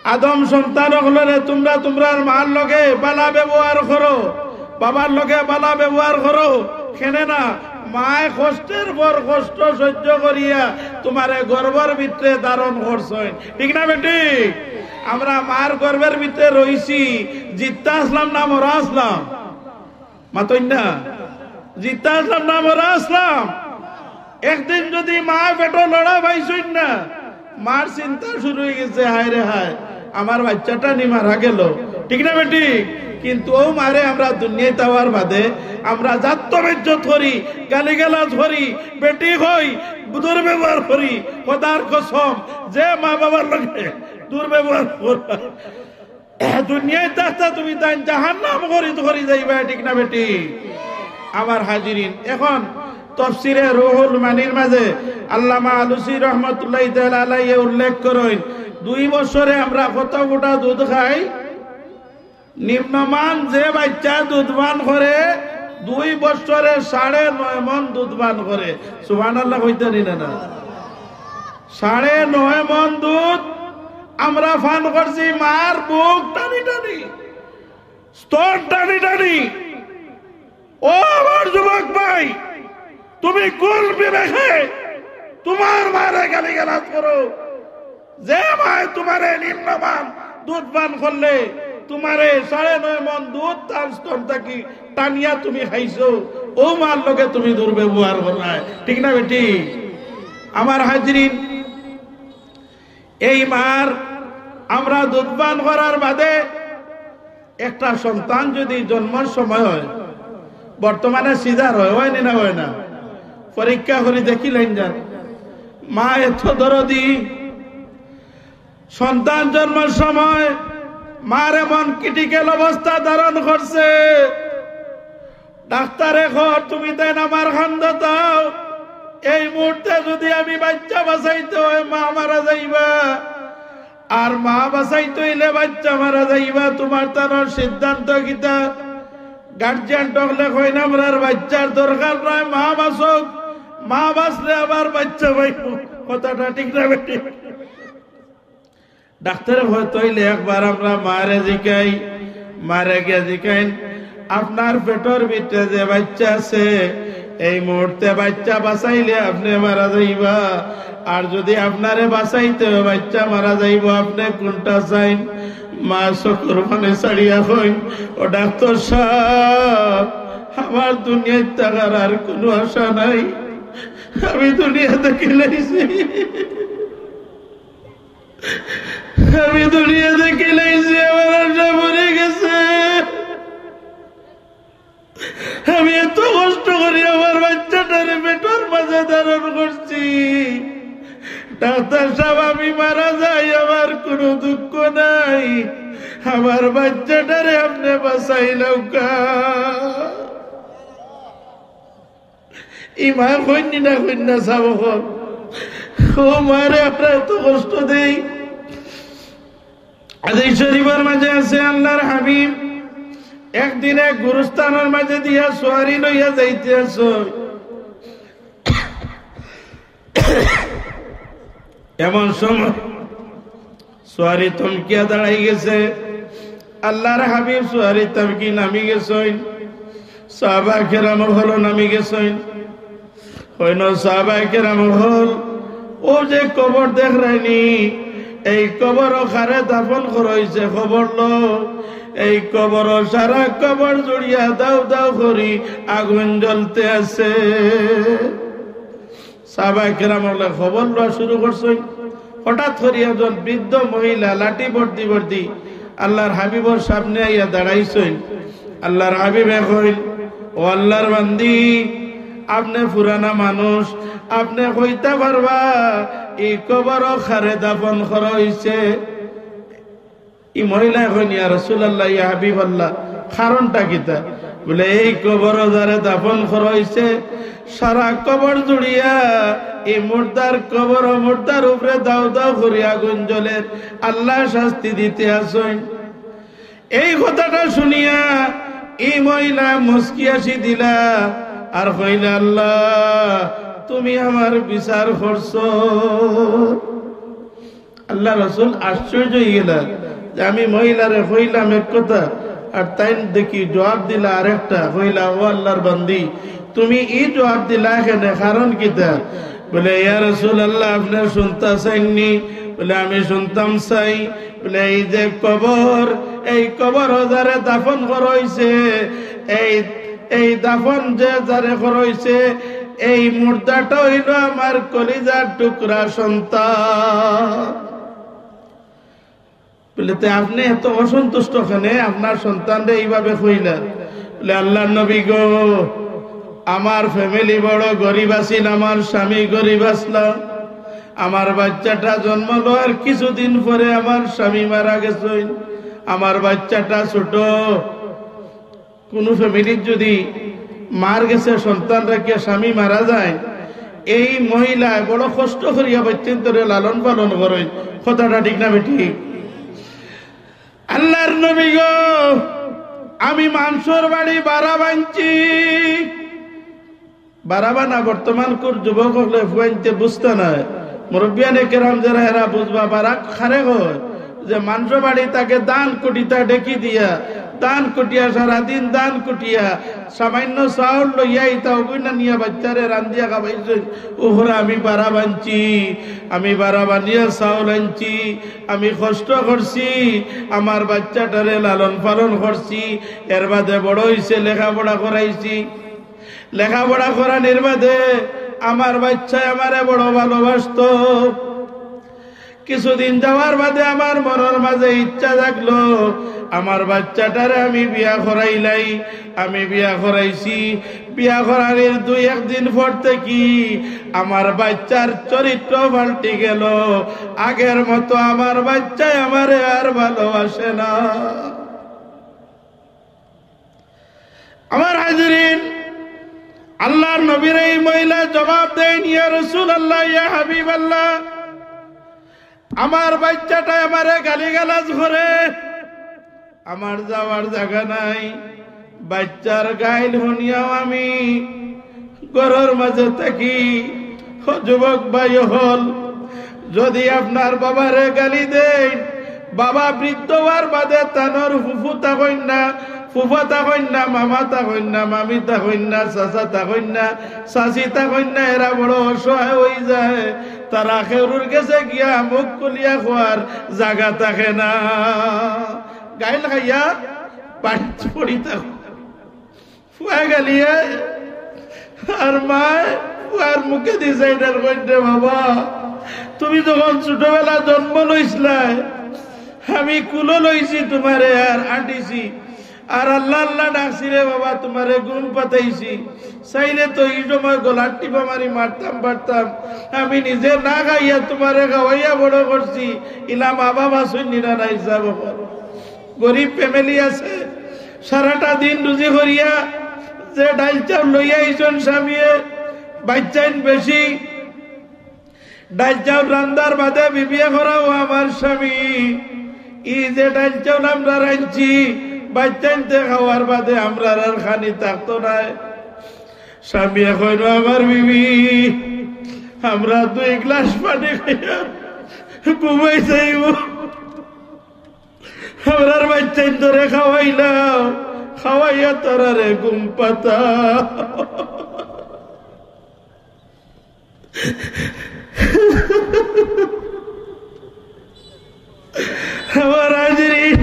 আদম সন্তান অকলরে, তোমরা তোমরার মার লগে ভালা ব্যবহার করো, বাবার লগে ভালা ব্যবহার করো। কেনে না? মায় কষ্টের পর কষ্ট সহ্য করিয়া তোমারে গর্ভর ভিতরে ধারণ করছইন। ঠিক না বেটি? আমরা মার গর্ভের ভিতরে রইছি, জিত্তা আসলাম না মরা আসলাম? মাতইন না। জিতা আসলাম না মরা আসলাম? একদিন যদি মা পেটো লড়া পাইছইন না, মার চিন্তা শুরু হয়ে গেছে, "হায় রে হায়, আমার বাচ্চাটা নি মারা গেল।" ঠিক না বেটি? কিন্তু ও মারে আমরা দুনিয়াত আওয়ার বাদে আমরা জাত বেইজ্জত করি, গালিগালাজ করি, বেটি কই, দুর্ব্যবহার করি। খোদার কসম, যে মা বাবার লগে দুর্ব্যবহার করা, দুনিয়াত থাকতে তুমি তাইন জাহান্নাম করি তো করি যাইবা, ঠিক না বেটি? আমার হাজিরিন, এখন তফসিরে রুহুল মানির মাঝে আল্লামা আলুসি রহমতুল্লাহি তাআলা আলাইহি উল্লেখ করইন, দুই বছরে আমরা কত ফুটা দুধ খাই? নিম্নমান যে বাচ্চা দুধ পান করে, দুই বছরে সাড়ে নয় মণ দুধ পান করে। সুবহানাল্লাহ কইতা নি না? না। সাড়ে নয় মণ দুধ আমরা পান করছি মার বুক টানি টানি, স্তন টানি টানি। ও আমার যুবক ভাই, তুমি কোন বিবেকে তোমার মারে গালিগালাজ করো? যে মায় তোমারে নিম্নমান দুধ পান করলে, তোমারে সাড়ে নয় মণ দুধ তার স্তন থাকি টানিয়া তুমি খাইছো, ও মার লগে তুমি দুর্ব্যবহার কররায়, ঠিক না বেটি? আমার হাজিরিন, এই মার আমরা দুধ পান করার বাদে একটা সন্তান যদি জন্মর সময় হয়, বর্তমানে সিজার হয়, হয় নি না হয় না? পরীক্ষা করি দেখিলাইন যান, মা এত দরদি, সন্তান জন্মর সময় মার এমন ক্রিটিক্যাল অবস্থা ধারণ করছে, ডাক্তারে কর, তুমি তাইন আমার কান্দো থাও, এই মুহূর্তে যদি আমি বাচ্চা বাঁচাইতে হয়, মা মারা যাইবা, আর মা বাঁচাইতে হইলে বাচ্চা মারা যাইবা, তোমার তানর সিদ্ধান্ত কিতা? গার্জিয়ান টকলে কইন, আমরার বাচ্চার দরকার নাই, মা বাঁচুক, মা বাঁচলে আবার বাচ্চা পাইব। কথাটা ঠিক না বেটি? ডাক্তারে কয়, "তইলে একবার আমরা মারে জিকাই।" মারে গিয়া জিকাইন, "আপনার পেটর ভিতরে যে বাচ্চা আছে, এই মুহূর্তে বাচ্চা বাঁচাইলে আপনে মারা যাইবা, আর যদি আপনারে বাঁচাইতে হয় বাচ্চা মারা যাইব, আপনে কোনটা চাইন?" মা চকুর পানি ছাড়িয়া কইন, "ও ডাক্তার সাব, আমার দুনিয়াত থাকার আর কুনু আশা নাই, আমি দুনিয়া দেখিলাইছি।" আমি দুনিয়া দেখিলাইছি, আমার আশা মরি গেছে। আমি এত কষ্ট করি আমার বাচ্চাটারে পেটর মাঝে ধারণ করছি। ডাক্তার সাব, আমি মারা যাই, আমার কুনু দুঃখ নাই, আমার বাচ্চাটারে আপনে বাঁচাইলাউক্কা। ই মায় কইন নি না কইন না, সাব অকল? ও মারে আমরা এত কষ্ট দেই। হাদিস শরীফর মাঝে আছে, আল্লাহর হাবিব একদিন এক গুরুস্থানর মাঝে দিয়া সোয়ারি লইয়া যাইতে আছইন, এমন সময় সোয়ারি থমকিয়া দাঁড়াই গেছে। আল্লাহর হাবিব সোয়ারি থমকি নামি গেছইন, সাহাবা কেরাম হকল নামি গেছইন। কইন, সাহাবা কেরাম হকল, অউ যে কবর দেখরায়নি, এই কবরো কারে দাফন করা অইছে, খবর লও। এই কবরো সারা কবর জুড়িয়া দাউ দাউ করি আগুন জ্বলতে আছে। সাহাবা কেরাম হকলে খবর লওয়া শুরু করছইন। হঠাৎ করি একজন বৃদ্ধ মহিলা লাঠি বর্দি বর্দি আল্লাহর হাবিবর সামনে আইয়া দাঁড়াইছইন। আল্লাহর হাবিবে কইন, "ও আল্লাহর বান্দি, আপনে পুরানা মানুষ, আপনে কইতা পারবা ই কবরো কারে দাফন করা অইছে?" ই মহিলায় কইন, "ইয়া রাসূলুল্লাহ, ইয়া হাবিবাল্লাহ, কারণটা কিতা?" বলে, "এই কবরো যারে দাফন করা অইছে, সারা কবর জুড়িয়া ই মুর্দার কবর, মুর্দার উপরে দাউ দাউ করি আগুন জ্বলের, আল্লাহ শাস্তি দিতে আছইন।" এই কথাটা শুনিয়া ই মহিলা মুচকি হাসি দিলা আর কইলা, "আল্লাহ, তুমি আমার বিচার করছো।" আল্লাহর রাসূল আশ্চর্য অইগেলা যে আমি মহিলারে কইলাম এক কথা, আর তাইন দেখি জবাব দিলা আরেকটা। কইলা, "ও আল্লাহর বান্দি, তুমি ই জবাব দিলা কেনে, কারণ কিতা?" বলে, "ইয়া রাসূলুল্লাহ, আপনে শুনতা চাইননি?" বলে, "আমি শুনতাম চাই।" বলে, "এই যে কবর, এই কবরো যারে দাফন করা অইছে, এই, এই দাফন যে যারে করা অইছে, এই মুর্দাটা অইলো আমার কলিজার টুকরা সন্তান।" বলে, "তে আপনে এত অসন্তুষ্ট কেনে? আপনার সন্তানরে এইভাবে কইলা?" বলে, "আল্লাহর নবী গো, আমার family বড় গরিব আছিল, আমার স্বামী গরিব আছলা। আমার বাইচ্চাটা জন্ম লওয়ার কিছুদিন পরে আমার স্বামী মারা গেছইন। আমার বাইচ্চাটা ছোট।" কুনু family-ত যুদি মার গেছে সন্তান রাখিয়া স্বামী মারা যায়, এই মহিলায় বড় কষ্ট করিয়া বাইচ্চাইন্তরে লালন পালন করইন। কথাটা ঠিক না বেঠিক? আল্লাহর নবী গো, আমি মানষর বাড়ি ভাড়া বানছি। ভাড়া বানা বর্তমানকুর যুবক অকলে ফুয়াইন্তে বুঝতা নায়। মুরব্বিয়ানে কেরাম যেরা এরা বুঝবা, ভাড়া কারে কয়। যে মানষর বাড়ি তাকে ধান কুটিতা ডেকি দিয়া, ধান কুটিয়া সারাদিন ধান কুটিয়া, সামান্য চাউল লইয়া ইতা অগুইনা নিয়া বাইচ্চারে রান্দিয়া খাবাইছইন। অউ করা আমি ভাড়া বানছি, আমি ভাড়া বানিয়া চাউল আনছি, আমি কষ্ট করছি, আমার বাইচ্চাটারে লালন পালন করছি, এর বাদে বড় অইছে, লেখাপড়া করাইছি। লেখাপড়া করানির বাদে আমার বাইচ্চায় আমারে বড় ভালোবাসতো। কিছুদিন যাওয়ার বাদে আমার মনর মাঝে ইচ্ছা জাগলো, আমার বাইচ্চাটারে আমি বিয়া করাইলাই। আমি বিয়া করাইছি, বিয়া করানির দুই একদিন পর থাকি আমার বাইচ্চার চরিত্র পাল্টি গেল। আগের মতো আমার বাইচ্চায় আমারে আর ভালোবাসে না। আমার হাজিরিন, আল্লাহর নবীরে এই মহিলা জবাব দেইন, "ইয়া রাসূলুল্লাহ, ইয়া হাবিবাল্লাহ, আমার বাইচ্চাটায় আমারে গালিগালাজ করে, আমার যাওয়ার জাগা নাই, বাইচ্চার গাইল হুনিয়াও আমি ঘরর মাঝে থাকি।" ও যুবক ভাই অকল, যুদি আপনার বাবারে গালি দেইন, বাবা বৃদ্ধ অওয়ার বাদে তানর ফুফু থাকইন না, ফুফা থাকইন না, মামা থাকইন না, মামি থাকইন না, চাচা থাকইন না, চাচি থাকইন না, এরা বড় অসহায় অইযায়। তারা কেউরুর গেছে গিয়া মুখ খুলিয়া কওয়ার জাগা থাকে না। গাইল খাইয়া বাড়িত পড়ি থাকো। ফুয়া গালিয়ে আর মায় ফুয়ার মুখেদি চাইয়া কইন, "বাবা, তুমি যখন ছোটবেলা জন্ম লইছলায়, আমি কুলো লইছি তুমারে আর আটিছি, আর আল্লাহ আল্লাহ ডাকছি রে বাবা, তুমারে ঘুম পাতাইছি। চাইলে তো ই সময় গলার টিপা মারি মারতাম পারতাম। আমি নিজে না খাইয়া তুমারে খাওয়াইয়া বড় করছি, ইলা মা বাবা শুনলি না নাই যাব।" গরিব family আছে, সারাটা দিন রুজি করিয়া যে ডাইল চাউল লইয়া আইছইন স্বামীয়ে, বাইচ্চাইন বেশি, ডাইল চাউল রান্দার বাদে বিবিয়ে করা, "ও আমার স্বামী, ই যে ডাইল চাউল আমরা রানছি, বাচ্চাইন্তে খাওয়ার বাদে আমরার আর খানি থাকতো নায়। স্বামীয়ে কইন, "আমার বিবি, আমরা দুই গ্লাস পানি খাইয়া ঘুমাই যাইমু। আমরার বাচ্চাইন্তরে খাওয়াইলাও, খাওয়াইয়া তারারে ঘুম পাড়াও।" আমার হাজিরিন,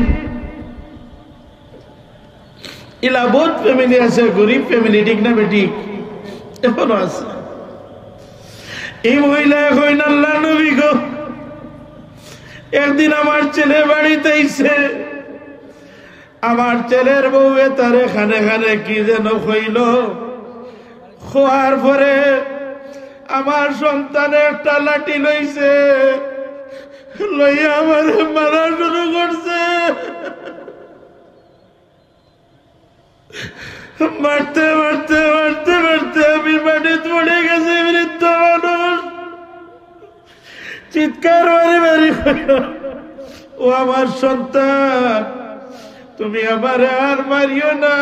ইলা বউত family আছে, গরিব family, ঠিক না বেঠিক? এখনো আছে। এই মহিলায় কইন, "আল্লার নবী গো, একদিন আমার ছেলে বাড়িত আইছে, আমার ছেলের বউয়ে তারে কানে কানে কি যেন কইলো, কওয়ার পরে আমার সন্তানে একটা লাঠি লইছে, লইয়া আমারে মারা শুরু করছে।" মারতে, মারতে, মারতে, মারতে আমি মাটিত পড়ি গেছি, বৃদ্ধ মানুষ। চিৎকার মারি মারি কইল, "ও আমার সন্তান, তুমি আমারে আর মারিও না।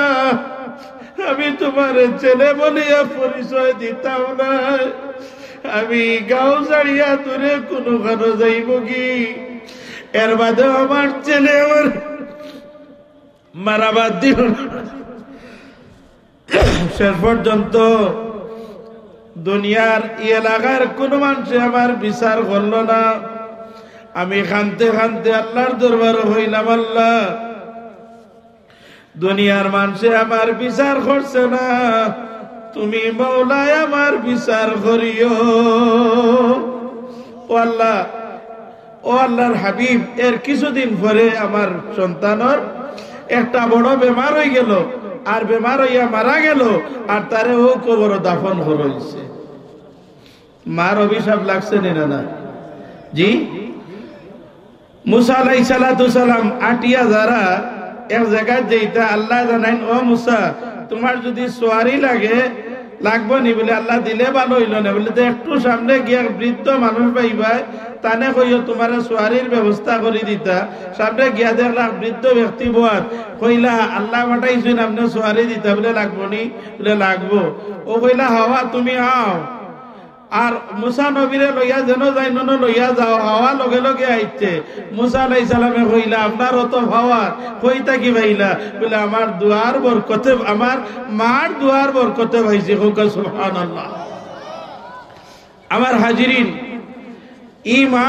আমি তুমারে ছেলে বলিয়া পরিচয় দিতাম না। আমি গাঁও ছাড়িয়া দূরে কুনুখানো যাইমুগি। এর বাদেও আমার ছেলে আমার মারা বাদ দিও না।" শেষ পর্যন্ত দুনিয়ার ই এলাকার কুনু মানষে আমার বিচার করলো না। আমি কানতে কানতে আল্লার দরবারো কইলাম, "আল্লা, দুনিয়ার মানষে আমার বিচার করছে না, তুমি মওলায় আমার বিচার করিও।" ও আল্লা, ও আল্লার হাবিব, এর কিছুদিন পরে আমার সন্তানর একটা বড় বেমার অইগেল, আর বেমার অইয়া মারা গেল, আর তারে অউ কবরো দাফন করা অইছে। মার অভিশাপ লাগছে নি না, না? জি? মুসা আলাইহিস সালাতু সালাম আটিয়া যারা এক জাগাত যাইতা, আল্লায় জানাইন, "ও মুসা, তুমার যুদি সোয়ারি লাগে, লাগবো নি?" বলে, "আল্লা, দিলে ভালা অইলো নে।" বলে, "তে একটু সামনে গিয়া এক বৃদ্ধ মানুষ পাইবায়, তানে কইও তুমারে সোয়ারির ব্যবস্থা করি দিতা।" সামনে গিয়া দেখলা বৃদ্ধ ব্যক্তি বওয়াত, কইলা, "আল্লায় পাঠাইছইন আপনে সোয়ারি দিতা।" বলে, "লাগবো নি?" বলে, "লাগবো।" অউ কইলা, "হাওয়া, তুমি আও।" আর মুসা নবীরে লইয়া যেন যাইন, অনো লইয়া যাও, হাওয়া লগে লগে আইছে। মুসা আলাইহিস সালামে কইলা, "আপনার অত পাওয়ার কই থাকি পাইলা?" বলে, "আমার দোয়ার বরকতে, আমার মার দোয়ার বরকতে পাইছি।" কউক্কা সুবহানাল্লাহ। আমার হাজিরিন, ই মা,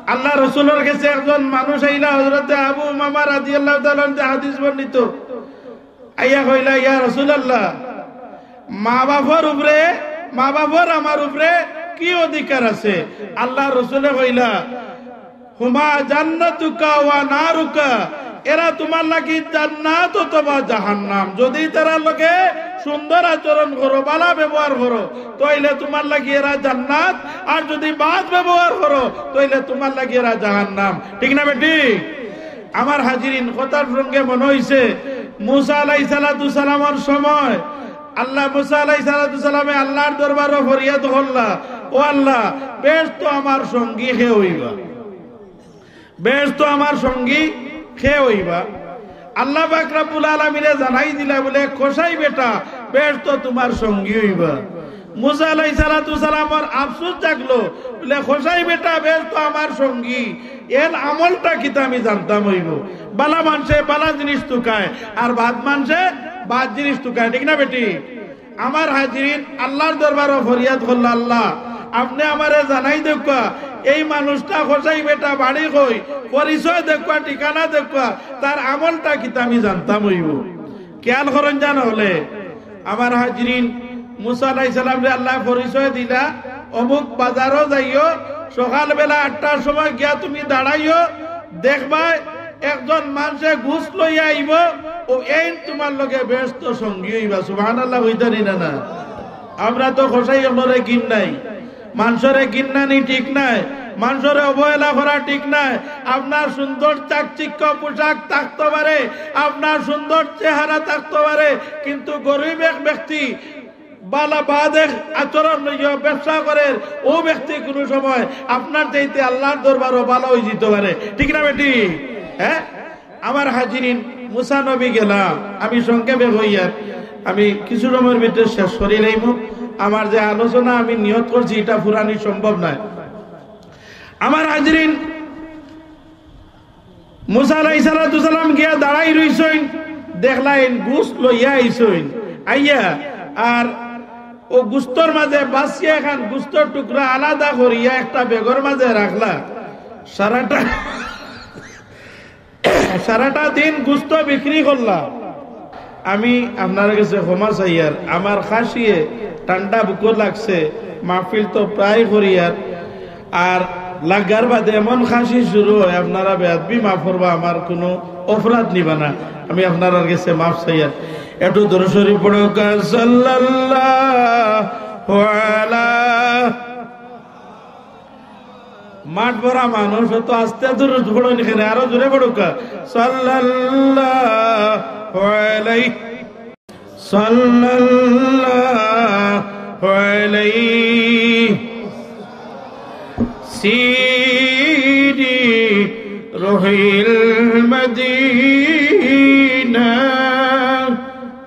আল্লার রসুলর গেছে একজন মানুষ আইলা, হযরতে আবু উমামা রাদিয়াল্লাহু তাআলা আনহু হাদিস বর্ণিত। আইয়া কইলা, "ইয়া রাসূলুল্লাহ, মা-বাফর উপরে, মা-বাফর আমার উপরে কি অধিকার আছে?" আল্লার রসুলে কইলা, "হুমা জান্নাতুকা ওয়া নারুকা, এরা তুমার লাগি জান্নাত অথবা জাহান্নাম। যুদি তারার লগে সুন্দর আচরণ করো, ভালা ব্যবহার করো, তাইলে তুমার লাগি এরা জান্নাত, আর যুদি বাদ ব্যবহার করো, তাইলে তুমার লাগি এরা জাহান্নাম।" ঠিক না বেঠিক? আমার হাজিরিন, কথার সঙ্গে মনো অইছে, মুসা আলাইহিস সালাতু সালামর সময় আল্লা, মুসা আলাইহিস সালাতু সালামে আল্লার দরবারো ফরিয়াদ করলা, "ও আল্লা, বেহেস্তো আমার সঙ্গী কে অইবা? বেহেস্তো আমার সঙ্গী কে অইবা?" আল্লা পাক রাব্বুল আলামিনে জানাই দিলা বলে, "কসাই বেটা, বেহেস্তো তুমার সঙ্গী অইবা।" মুসা আলাইহিস সালাতু সালামর আফসোস জাগলো, বলে, "কসাই বেটা, বেহেস্তো আমার সঙ্গী, এর আমলটা কিতা আমি জানতাম অইবো। ভালা মানষে ভালা জিনিস তুকায়, আর বাদ মানষে বাদ জিনিস তুকায়।" ঠিক না বেঠিক? আমার হাজিরিন, আল্লার দরবারো ফরিয়াদ করলা, "আল্লা, আপনে আমারে জানাই দেউক্কা, এই মানুষটা কসাই বেটা, বাড়ি কই, পরিচয় দেউক্কা, ঠিকানা দেউক্কা, তার আমলটা কিতা আমি জানতাম অইবো।" খেয়াল করইন জানো অইলে, আমার হাজিরিন, মুসা আলাইহিস সালামরে আল্লায় পরিচয় দিলা, "অমুক বাজারো যাইও, সকালবেলা আটটার সময় গিয়া তুমি দাঁড়াইও, দেখবায় একজন মানষে গোস্ত লইয়া আইবো, অউ এইন তুমার লগে বেহেস্তো সঙ্গী অইবা।" সুবহানাল্লাহ কইতা নি না, না? আমরা তো কসাই অকলরে ঘিন্নাই, মানষরে ঘিন্নানি ঠিক নায়, মানষরে অবহেলা করা ঠিক নায়। আপনার সুন্দর চাকচিক্য পোশাক থাকতো পারে, আপনার সুন্দর চেহারা থাকতো পারে, কিন্তু গরিব এক ব্যক্তি ভালা বাদ এক আচরণ লইয়া ব্যবসা করের, অউ ব্যক্তি কুনু সময় আপনার চাইতে আল্লার দরবারো ভালা অইযিতো পারে। ঠিক না বেঠিক? হ্যাঁ? আমার হাজিরিন, মুসা নবী গেলা, আমি সংক্ষেপে কইয়ার, আমি কিছু সময়র ভিতরে শেষ করি লাইমু। আমার যে আলোচনা আমি নিয়ত করছি, ইটা ফুরানি সম্ভব নায়। আমার হাজিরিন, মুসা আলাইহিস সালাতু সালাম গিয়া দাঁড়াই রইছইন, দেখলাইন গুস্ত লইয়া আইছইন, আইয়া আর অউ গুস্তর মাঝে বাছিয়া এখান গুস্তর টুকরা আলাদা করিয়া একটা ব্যাগর মাঝে রাখলা। সারাটা সারাটা দিন গুস্ত বিক্রি করলা। আমি আপনার গেছে ক্ষমা চাইয়ার, আমার খাসিয়ে ঠান্ডা বুকো লাগছে, মাহফিল তো প্রায় করিয়ার, আর লাগার বাদে এমন খাসি শুরু হয়, আপনারা বেয়াদবি মাফ করবা, আমার কুনু অপরাধ নিবা না, আমি আপনারার গেছে মাফ চাইয়ার। একটু দরুদ শরীফ পড়ো, সাল্লাল্লাহু আলা মাঠ ভরা মানুষ, অত আস্তে দরুদ পড়ইন কেনে, আরো জোরে পড়ুক্কা। সাল্লাল্লাহু আলাইহি, সাল্লাল্লাহু আলাইহি সিরি রুহিল মদিনা,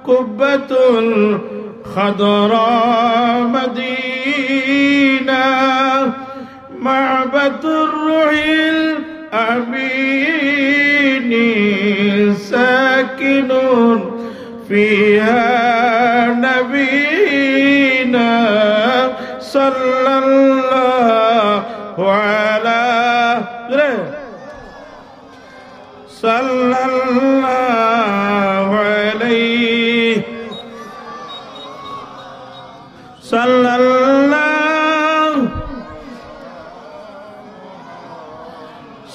কুব্বাতুল খাদরা মদিনা, معبد الروح الأمين ساكن فيها نبينا صلى الله على صلى الله عليه صلى الله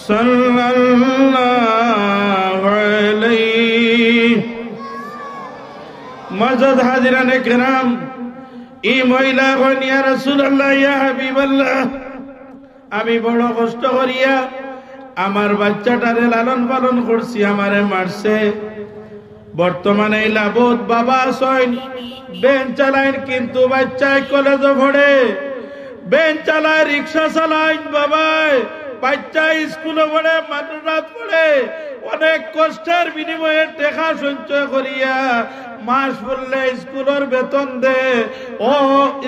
صلى الله عليه। মুআজ্জাজ হাজিরানে কেরাম, ই মহিলা কইন, ইয়া রাসূলুল্লাহ, ইয়া হাবিবাল্লাহ, আমি বড় কষ্ট করিয়া আমার বাচ্চাটারে লালন পালন করছি, আমারে মারছে। বর্তমানে ইলা বউত বাবা আছইন, ভ্যান চালাইন, কিন্তু বাচ্চায় কলেজো পড়ে, ভ্যান চালায়, রিক্সা চালাইন বাবায়, বাচ্চায় স্কুলো পড়ে, মাদ্রাসাত পড়ে, অনেক কষ্টের বিনিময়ে টেকা সঞ্চয় করিয়া মাস ফুরলে স্কুলর বেতন দে। ও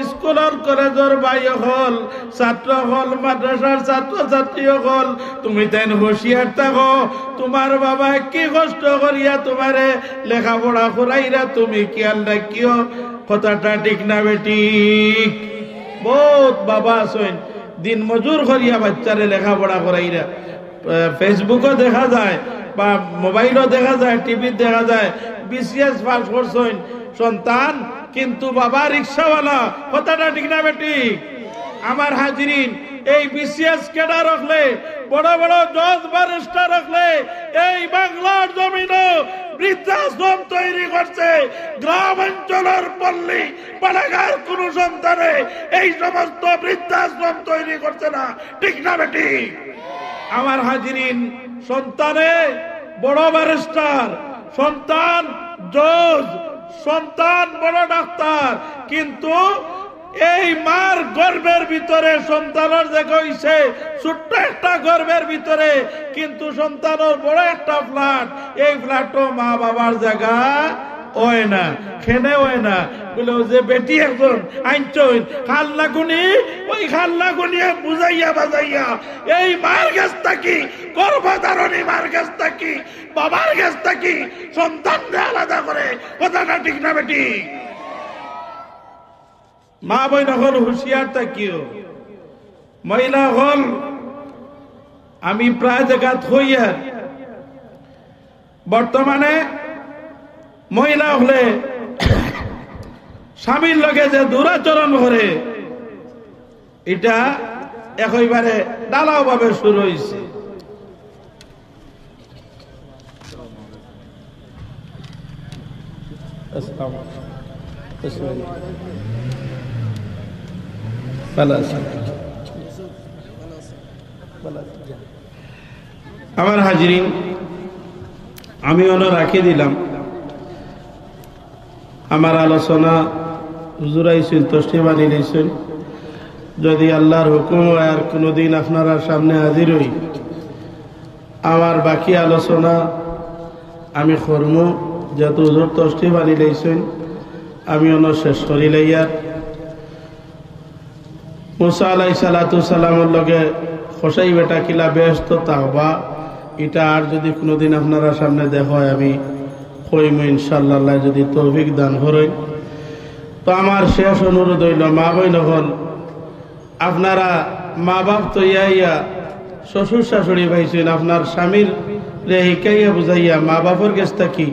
স্কুলর কলেজর ভাই অকল, ছাত্র অকল, মাদ্রাসার ছাত্র ছাত্রী অকল, তুমি তাইন হুঁশিয়ার থাকো। তুমার বাবায় কি কষ্ট করিয়া তুমারে লেখাপড়া করাইরা, তুমি খিয়াল রাখিও, কথাটা ঠিক না বেঠিক? বউত বাবা আছইন, দিন মজুর করিয়া বাচ্চারে লেখাপড়া করাইরা। আহ, Facebook-ও দেখা যায় বা মোবাইলো দেখা যায়, টিভিত দেখা যায়, বিসিএস পাস করছইন সন্তান, কিন্তু বাবা রিক্সাওয়ালা। কথাটা ঠিক না বেঠিক? আমার হাজিরিন, এই বিসিএস ক্যাডার অকলে, বড় বড় জজ ব্যারিস্টার অকলে এই বাংলার জমিনো বৃদ্ধাশ্রম তৈরি করছে, গ্রাম অঞ্চলর পল্লী পাড়াগার কোনো সন্তানে এই সমস্ত বৃদ্ধাশ্রম তৈরি করছে না। ঠিক না বেঠিক? আমার হাজিরিন, সন্তানে বড় ব্যারিস্টার, সন্তান জজ, সন্তান বড় ডাক্তার, কিন্তু এই মার গর্ভের ভিতরে সন্তানর জাগা অইছে ছোট্ট একটা গর্ভের ভিতরে, কিন্তু সন্তানর বড় একটা ফ্ল্যাট, এই ফ্ল্যাটও মা বাবার জাগা অয় না, কেনে অয় না। বলে, ও যে বেটি একজন আনছইন, খাল লাগুনি, ওই খাল লাগুনিয়ে বুঝাইয়া বাজাইয়া এই মার গেছ থাকি, গর্ভধারণী মার গেছ থাকি, বাবার গেছ থাকি সন্তানরে আলাদা করে। কথাটা ঠিক না বেঠিক? মা বইন অকল হুঁশিয়ার থাকিও। মহিলা অকল, আমি প্রায় জাগাত কইয়ার, বর্তমানে মহিলা অকলে স্বামীর লগে যে দুরাচরণ করে, ইটা একেবারে ঢালাওভাবে শুরু অইছে। আসসালামু আলাইকুম। ভালা আছইন? ভালা আছইন। আমার হাজিরিন, আমি অনো রাখি দিলাম। আমার আলোচনা হুজুর আইছইন, তশরিফ আনি দিছইন। যদি আল্লাহর হুকুম অয় আর কুনুদিন আপনারার সামনে হাজির অই, আমার বাকি আলোচনা আমি করমু, যেহেতু হুজুর তশরিফ আনি লইছইন, আমি অনো শেষ করি লইয়ার। মুসা আলাইহিস সালাতু সালামর লগে কসাই বেটা কিলা বেহেস্তো থাকবা, ইটা আর যুদি কুনুদিন আপনারার সামনে দেখা অয়, আমি কইমু ইনশাআল্লাহ, আল্লায় যুদি তৌফিক দান করইন। তো আমার শেষ অনুরোধ অইলো, মা বইন অকল, আপনারা মা বাপ থইয়া আইয়া শ্বশুর শাশুড়ি পাইছইন, আপনার স্বামীরে হিকাইয়া বুঝাইয়া মা বাপর গেছ থাকি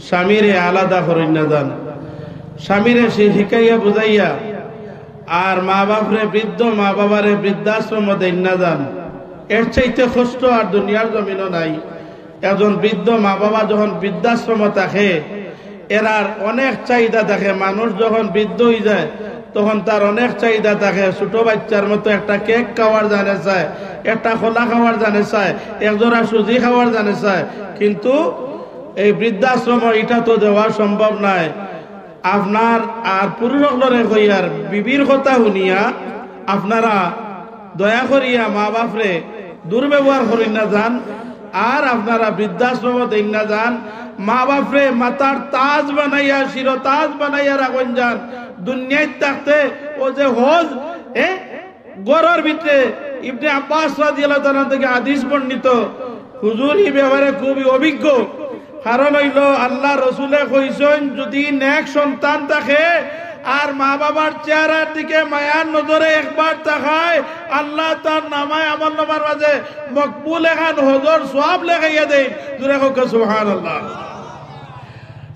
স্বামীরে আলাদা করইন না যান। স্বামীরে সে হিকাইয়া বুঝাইয়া আর মা বাপরে, বৃদ্ধ মা বাবারে বৃদ্ধাশ্রমো দেইন না যান। এর চাইতে কষ্ট আর দুনিয়ার জমিনো নাই। একজন বৃদ্ধ মা বাবা যখন বৃদ্ধাশ্রমো থাকে, এরার অনেক চাহিদা থাকে। মানুষ যখন বৃদ্ধ অইযায়, তখন তার অনেক চাহিদা থাকে। ছোট বাইচ্চার মতো একটা কেক খাওয়ার জানে চায়, একটা কলা খাওয়ার জানে চায়, এক জোড়া সুজি খাওয়ার জানে চায়। কিন্তু এই বৃদ্ধাশ্রমো ইটা তো দেওয়া সম্ভব নায়। আপনার আর পুরুষ অকলরে কইয়ার, বিবির কথা হুনিয়া আপনারা দয়া করিয়া মা বাপরে দুর্ব্যবহার করইন না যান, আর আপনারা বৃদ্ধাশ্রমো দেইন না যান। মা বাপরে মাথার তাজ বানাইয়া, শিরতাজ বানাইয়া রাখইন যান। দুনিয়াত থাকতে অউ যে হজ, এ, ঘরর ভিতরে, ইবনে আব্বাস রাদিয়াল্লাহু তাআলা আনহু থাকি হাদিস বর্ণিত, হুজুর ই ব্যাপারে খুবই অভিজ্ঞ। কারণ অইলো, আল্লার রসুলে কইছইন, যুদি নেক সন্তান থাকে আর মা বাবার চেহারার দিকে মায়ার নজরে একবার তাকায়, আল্লায় তার নামায়, আমল নামার মাঝে মকবুল এখান হজর সওয়াব লেখাইয়া দেইন। জোরে কউক্কা সুবহানাল্লাহ।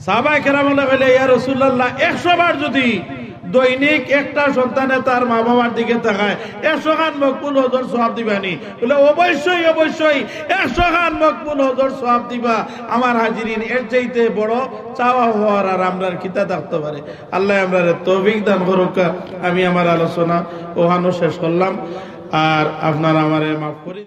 সাহাবায়ে কেরাম অকলে কইলে, "ইয়া রাসূলুল্লাহ, একশো বার যুদি দৈনিক একটা সন্তানে তার মা বাবার দিকে তাকায়, একশো খান মকবুল হজর সওয়াব দিবা নি?" বলে, "অবশ্যই, অবশ্যই, একশো খান মকবুল হজর সওয়াব দিবা।" আমার হাজিরিন, এর চাইতে বড় চাওয়া পাওয়ার আর আমরার কিতা থাকতো পারে? আল্লায় আমরারে তৌফিক দান করউক্কা। আমি আমার আলোচনা অখানো শেষ করলাম, আর আপনারা আমারে মাফ করি